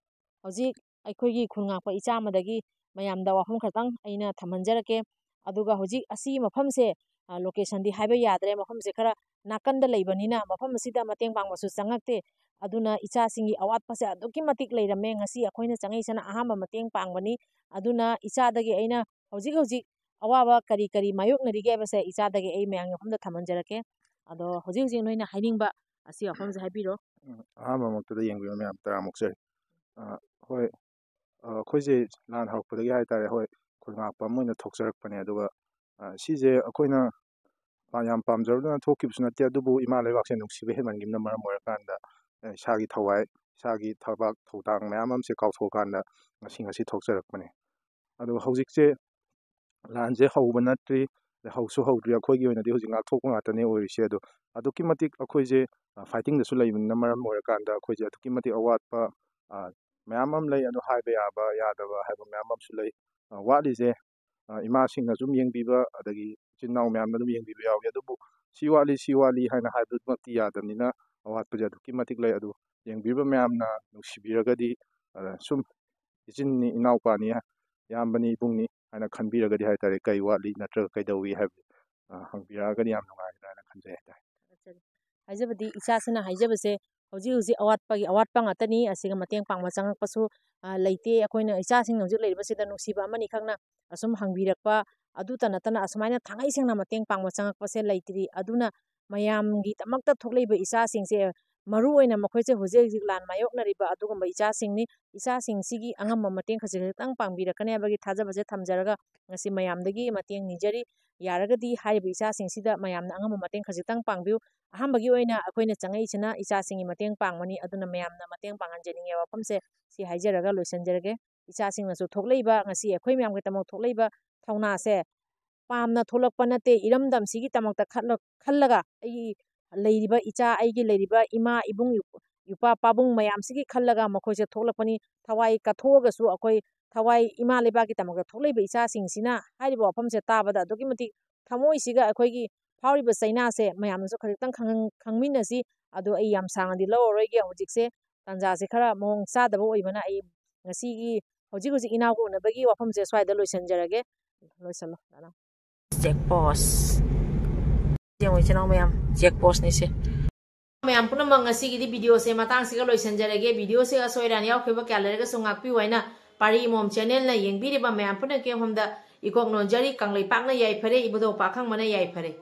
ꯍꯧꯖꯤꯛ ꯑꯩꯈꯣꯏꯒꯤ ꯈꯨꯜ ꯉꯥꯛꯄ ꯏꯆꯥ ꯑꯃꯗꯒꯤ ꯃꯌꯥꯝꯗ ꯋꯥꯐꯝ ꯈꯛꯇꯪ ꯑꯩꯅ ꯊꯝꯍꯟꯖꯔꯛꯀꯦ꯫ ꯑꯗꯨꯒ ꯍꯧꯖꯤꯛ ꯑꯁꯤꯒꯤ ꯃꯐꯝꯁꯦ, ꯑ, location ꯗꯤ ꯍꯥꯏꯕ ꯌꯥꯗ꯭ꯔꯦ, ꯃꯐꯝꯁꯦ ꯈꯔ ꯅꯥꯀꯟꯗ ꯂꯩꯕꯅꯤꯅ ꯃꯐꯝ ꯑꯁꯤꯗ ꯃꯇꯦꯡ ꯄꯥꯡꯕꯁꯨ ꯆꯪꯉꯛꯇꯦ꯫ ꯑꯗꯨꯅ ꯏꯆꯥꯁꯤꯡꯒꯤ ꯑꯋꯥꯠꯄꯁꯦ ꯑꯗꯨꯛꯀꯤ ꯃꯇꯤꯛ ꯂꯩꯔꯝꯃꯦ꯫ ꯉꯁꯤ ꯑꯩꯈꯣꯏꯅ ꯆꯪꯉꯛꯏꯁꯤꯅ ꯑꯍꯥꯟꯕ ꯃꯇꯦꯡ ꯄꯥꯡꯕꯅꯤ꯫ ꯑꯗꯨꯅ ꯏꯆꯥꯗꯒꯤ ꯑꯩꯅ ꯍꯧꯖꯤꯛ ꯍꯧꯖꯤꯛ ꯑꯋꯥꯕ ꯀꯔꯤ ꯀꯔꯤ ꯃꯥꯌꯣꯛꯅꯔꯤꯒꯦ ꯍꯥꯏꯕꯁꯦ ꯏꯆꯥꯗꯒꯤ ꯑꯩ ꯃꯌꯥꯝꯒꯤ ꯃꯐꯝꯗ ꯊꯝꯍꯟꯖꯔꯛꯀꯦ꯫ ꯑꯗꯣ ꯍꯧꯖꯤꯛ ꯍꯧꯖꯤꯛ ꯅꯣꯏꯅ ꯍꯥꯏꯅꯤꯡꯕ ꯑꯁꯤ ꯋꯥꯐꯝꯁꯦ ꯍꯥꯏꯕꯤꯔꯣ꯫ ꯎꯝ, ꯑꯍꯥꯟꯕꯃꯛꯇꯗ ꯌꯦꯡꯕꯤꯕ ꯃꯌꯥꯝ ꯇꯔꯥꯝꯅ ꯑꯣꯛꯆꯔꯤ꯫ ꯑ, ꯍꯣꯏ, ꯑ, ꯑꯩꯈꯣꯏꯁꯦ ꯂꯥꯟ ꯍꯧꯔꯛꯄꯗꯒꯤ ꯍꯥꯏꯇꯥꯔꯦ, ꯍꯣꯏ, ꯈꯨꯜ ꯉꯥꯛꯄ ꯑꯃ ꯑꯣꯏꯅ ꯊꯣꯛꯆꯔꯛꯄꯅꯦ꯫ ꯑꯗꯨꯒ, ꯑ, ꯁꯤꯁꯦ ꯑꯩꯈꯣꯏꯅ ꯄꯥ-, ꯌꯥꯝ ꯄꯥꯝꯖꯔꯨꯗꯅ ꯊꯣꯛꯈꯤꯕꯁꯨ ꯅꯠꯇꯦ, ꯑꯗꯨꯕꯨ ꯏꯃꯥ ꯂꯩꯕꯥꯛꯁꯦ ꯅꯨꯡꯁꯤꯕ ꯍꯦꯟꯃꯟꯈꯤꯕꯅ ꯃꯔꯝ ꯑꯣꯏꯔꯀꯥꯟꯗ, ꯑ, ꯏꯁꯥꯒꯤ ꯊꯋꯥꯏ, ꯏꯁꯥꯒꯤ ꯊꯕꯛ ꯊꯧꯗꯥꯡ ꯃꯌꯥꯝ ꯑꯃꯁꯦ ꯀꯥꯎꯊꯣꯛꯑꯀꯥꯟꯗ ꯉꯁꯤ, ꯉꯁꯤ ꯊꯣꯛꯆꯔꯛꯄꯅꯦ꯫ ꯑꯗꯨꯒ ꯍꯧꯖꯤꯛꯁꯦ ꯂꯥꯟꯁꯦ ꯍꯧꯕ ꯅꯠꯇ꯭ꯔꯤ, ꯍꯧꯁꯨ ꯍꯧꯗ꯭ꯔꯤ꯫ ꯑꯩꯈꯣꯏꯒꯤ ꯑꯣꯏꯅꯗꯤ ꯍꯧꯖꯤꯛ ꯉꯥꯛꯊꯣꯛꯄ ꯉꯥꯛꯇꯅꯦ ꯑꯣꯏꯔꯤꯁꯦ꯫ ꯑꯗꯣ ꯑꯗꯨꯛꯀꯤ ꯃꯇꯤꯛ ꯑꯩꯈꯣꯏꯁꯦ, ꯑ, fighting ꯗꯁꯨ ꯂꯩꯕꯅꯤꯅ ꯃꯔꯝ ꯑꯣꯏꯔꯀꯥꯟꯗ ꯑꯩꯈꯣꯏꯁꯦ ꯑꯗꯨꯛꯀꯤ ꯃꯇꯤꯛ ꯑꯋꯥꯠꯄ, ꯑ, ꯃꯌꯥꯝ ꯑꯃ ꯂꯩ꯫ ꯑꯗꯣ ꯍꯥꯏꯕ ꯌꯥꯕ ꯌꯥꯗꯕ ꯍꯥꯏꯕ ꯃꯌꯥꯝ ꯑꯃꯁꯨ ꯂꯩ꯫ ꯑ, ꯋꯥꯠꯂꯤꯁꯦ, ꯑ, ꯏꯃꯥꯁꯤꯡꯅ ꯁꯨꯝ ꯌꯦꯡꯕꯤꯕ, ꯑꯗꯒꯤ ꯏꯆꯤꯟ ꯏꯅꯥꯎ ꯃꯌꯥꯝꯅ ꯑꯗꯨꯝ ꯌꯦꯡꯕꯤꯕ ꯌꯥꯎꯏ꯫ ꯑꯗꯨꯕꯨ ꯁꯤ ꯋꯥꯠꯂꯤ, ꯁꯤ ꯋꯥꯠꯂꯤ ꯍꯥꯏꯅ ꯍꯥꯏꯕꯗꯨꯃꯛꯇꯤ ꯌꯥꯗꯕꯅꯤꯅ ꯑꯋꯥꯠꯄꯁꯦ ꯑꯗꯨꯛꯀꯤ ꯃꯇꯤꯛ ꯂꯩ꯫ ꯑꯗꯨ ꯌꯦꯡꯕꯤꯔꯤꯕ ꯃꯌꯥꯝꯅ ꯅꯨꯡꯁꯤꯕꯤꯔꯒꯗꯤ, ꯑ, ꯁꯨꯝ ꯏꯆꯤꯟꯅꯤ, ꯏꯅꯥꯎꯄꯥꯅꯤ, ꯏꯌꯥꯝꯕꯅꯤ, ꯏꯕꯨꯡꯅꯤ ꯍꯥꯏꯅ ꯈꯟꯕꯤꯔꯒꯗꯤ ꯍꯥꯏꯇꯥꯔꯦ, ꯀꯩ ꯋꯥꯠꯂꯤ ꯅꯠꯇ꯭ꯔꯒ ꯀꯩꯗꯧꯏ ꯍꯥꯏꯕꯗꯨ, ꯑ, ꯍꯪꯕꯤꯔꯛꯑꯒꯗꯤ ꯌꯥꯝ ꯅꯨꯡꯉꯥꯏꯒꯗ꯭ꯔꯥ ꯍꯥꯏꯅ ꯈꯟꯖꯩ ꯍꯥꯏꯇꯥꯔꯦ꯫ ꯍꯥꯏꯖꯕꯗꯤ ꯏꯆꯥꯁꯤꯅ ꯍꯥꯏꯖꯕꯁꯦ ꯍꯧꯖꯤꯛ ꯍꯧꯖꯤꯛ ꯑꯋꯥꯠꯄꯒꯤ ꯑꯋꯥꯠꯄ ꯉꯥꯛꯇꯅꯤ, ꯑꯁꯤꯒ ꯃꯇꯦꯡ ꯄꯥꯡꯕ ꯆꯪꯉꯛꯄꯁꯨ, ꯑ, ꯂꯩꯇꯦ꯫ ꯑꯩꯈꯣꯏꯅ ꯏꯆꯥꯁꯤꯡ ꯍꯧꯖꯤꯛ ꯂꯩꯔꯤꯕꯁꯤꯗ ꯅꯨꯡꯁꯤꯕ ꯑꯃꯅꯤꯈꯛꯅ ꯑꯁꯨꯝ ꯍꯪꯕꯤꯔꯛꯄ, ꯑꯗꯨꯇ ꯅꯠꯇꯅ ꯑꯁꯨꯃꯥꯏꯅ ꯊꯥꯡꯉꯩ ꯁꯦꯡꯅ ꯃꯇꯦꯡ ꯄꯥꯡꯕ ꯆꯪꯉꯛꯄꯁꯦ ꯂꯩꯇ꯭ꯔꯤ꯫ ꯑꯗꯨꯅ ꯃꯌꯥꯝꯒꯤꯗꯃꯛꯇ ꯊꯣꯛꯂꯛꯏꯕ ꯏꯆꯥꯁꯤꯡꯁꯦ, ꯃꯔꯨ ꯑꯣꯏꯅ ꯃꯈꯣꯏꯁꯦ ꯍꯧꯖꯤꯛ ꯍꯧꯖꯤꯛ ꯂꯥꯟ ꯃꯥꯌꯣꯛꯅꯔꯤꯕ ꯑꯗꯨꯒꯨꯝꯕ ꯏꯆꯥꯁꯤꯡꯅꯤ꯫ ꯏꯆꯥꯁꯤꯡꯁꯤꯒꯤ ꯑꯉꯝꯕ ꯃꯇꯦꯡ ꯈꯖꯤꯛ ꯈꯖꯤꯛꯇꯪ ꯄꯥꯡꯕꯤꯔꯛꯀꯅꯤ ꯍꯥꯏꯕꯒꯤ ꯊꯥꯖꯕꯁꯦ ꯊꯝꯖꯔꯒ ꯉꯁꯤ ꯃꯌꯥꯝꯗꯒꯤ ꯃꯇꯦꯡ ꯅꯤꯖꯔꯤ꯫ ꯌꯥꯔꯒꯗꯤ ꯍꯥꯏꯔꯤꯕ ꯏꯆꯥꯁꯤꯡꯁꯤꯗ ꯃꯌꯥꯝꯅ ꯑꯉꯝꯕ ꯃꯇꯦꯡ ꯈꯖꯤꯛꯇꯪ ꯄꯥꯡꯕꯤꯌꯨ꯫ ꯑꯍꯥꯟꯕꯒꯤ ꯑꯣꯏꯅ ꯑꯩꯈꯣꯏꯅ ꯆꯪꯉꯛꯏꯁꯤꯅ ꯏꯆꯥꯁꯤꯡꯒꯤ ꯃꯇꯦꯡ ꯄꯥꯡꯕꯅꯤ, ꯑꯗꯨꯅ ꯃꯌꯥꯝꯅ ꯃꯇꯦꯡ ꯄꯥꯡꯍꯟꯖꯅꯤꯡꯉꯦ ꯋꯥꯐꯝꯁꯦ ꯁꯤ ꯍꯥꯏꯖꯔꯒ ꯂꯣꯏꯁꯤꯟꯖꯔꯒꯦ꯫ ꯏꯆꯥꯁꯤꯡꯅꯁꯨ ꯊꯣꯛꯂꯛꯏꯕ, ꯉꯁꯤ ꯑꯩꯈꯣꯏ ꯃꯌꯥꯝꯒꯤꯗꯃꯛ ꯊꯣꯛꯂꯛꯏꯕ ꯊꯧꯅꯥꯁꯦ ꯄꯥꯝꯅ ꯊꯣꯛꯂꯛꯄ ꯅꯠꯇꯦ, ꯏꯔꯝꯗꯝꯁꯤꯒꯤꯗꯃꯛꯇ ꯈꯠꯂ-, ꯈꯜꯂꯒ ꯑꯩꯒꯤ ꯂꯩꯔꯤꯕ ꯏꯆꯥ, ꯑꯩꯒꯤ ꯂꯩꯔꯤꯕ ꯏꯃꯥ, ꯏꯕꯨꯡ, ꯏꯄꯥ, ꯄꯥꯕꯨꯡ ꯃꯌꯥꯝꯁꯤꯒꯤ ꯈꯜꯂꯒ ꯃꯈꯣꯏꯁꯦ ꯊꯣꯛꯂꯛꯄꯅꯤ꯫ ꯊꯋꯥꯏ ꯀꯠꯊꯣꯛꯑꯒꯁꯨ ꯑꯩꯈꯣꯏ ꯊꯋꯥꯏ ꯏꯃꯥ ꯂꯩꯕꯥꯛꯀꯤꯗꯃꯛꯇ ꯊꯣꯛꯂꯛꯏꯕ ꯏꯆꯥꯁꯤꯡꯁꯤꯅ ꯍꯥꯏꯔꯤꯕ ꯋꯥꯐꯝꯁꯦ ꯇꯥꯕꯗ ꯑꯗꯨꯛꯀꯤ ꯃꯇꯤꯛ ꯊꯃꯣꯏꯁꯤꯒ ꯑꯩꯈꯣꯏꯒꯤ ꯐꯥꯎꯔꯤꯕ ꯆꯩꯅꯥꯁꯦ ꯃꯌꯥꯝꯅꯁꯨ ꯈꯖꯤꯛꯇꯪ ꯈꯪ-, ꯈꯪꯃꯤꯟꯅꯁꯤ꯫ ꯑꯗꯣ ꯑꯩ ꯌꯥꯝ ꯁꯥꯡꯅꯗꯤ ꯂꯧꯔꯔꯣꯏꯒꯦ꯫ ꯍꯧꯖꯤꯛꯁꯦ ꯇꯥꯟꯖꯥꯁꯦ ꯈꯔ ꯃꯑꯣꯡ ꯆꯥꯗꯕ ꯑꯣꯏꯕꯅ ꯑꯩ ꯉꯁꯤꯒꯤ, ꯍꯧꯖꯤꯛ ꯍꯧꯖꯤꯛ ꯏꯅꯥꯎꯒ ꯎꯅꯕꯒꯤ ꯋꯥꯐꯝꯁꯦ ꯁ꯭ꯋꯥꯏꯗ ꯂꯣꯏꯁꯤꯟꯖꯔꯒꯦ꯫ ꯂꯣꯏꯁꯤꯜꯂꯣ, ꯗꯥꯅꯥꯎ꯫ Check post꯫ ꯌꯦꯡꯉꯣ, ꯏꯆꯤꯟ ꯏꯅꯥꯎ ꯃꯌꯥꯝ, check postꯅꯤ ꯁꯦ꯫ ꯃꯌꯥꯝ ꯄꯨꯝꯅꯃꯛ, ꯉꯁꯤꯒꯤꯗꯤ videoꯁꯦ ꯃꯇꯥꯡꯁꯤꯒ ꯂꯣꯏꯁꯤꯟꯖꯔꯒꯦ꯫ Videoꯁꯦ ꯑꯁꯣꯏ ꯑꯔꯥꯟ ꯌꯥꯎꯈꯤꯕ ꯀꯌꯥ ꯂꯩꯔꯒꯁꯨ ꯉꯥꯛꯄꯤꯌꯨ ꯍꯥꯏꯅ ꯄꯥꯔꯤ ꯏꯃꯣꯝ channelꯅ ꯌꯦꯡꯕꯤꯔꯤꯕ ꯃꯌꯥꯝ ꯄꯨꯝꯅꯃꯛꯀꯤ ꯃꯐꯝꯗ ꯏꯀꯣꯛ ꯅꯣꯟꯖꯔꯤ꯫ ꯀꯪꯂꯩꯄꯥꯛꯅ ꯌꯥꯏꯐꯔꯦ, ꯏꯕꯨꯙꯧ ꯄꯥꯈꯪꯕꯅ ꯌꯥꯏꯐꯔꯦ꯫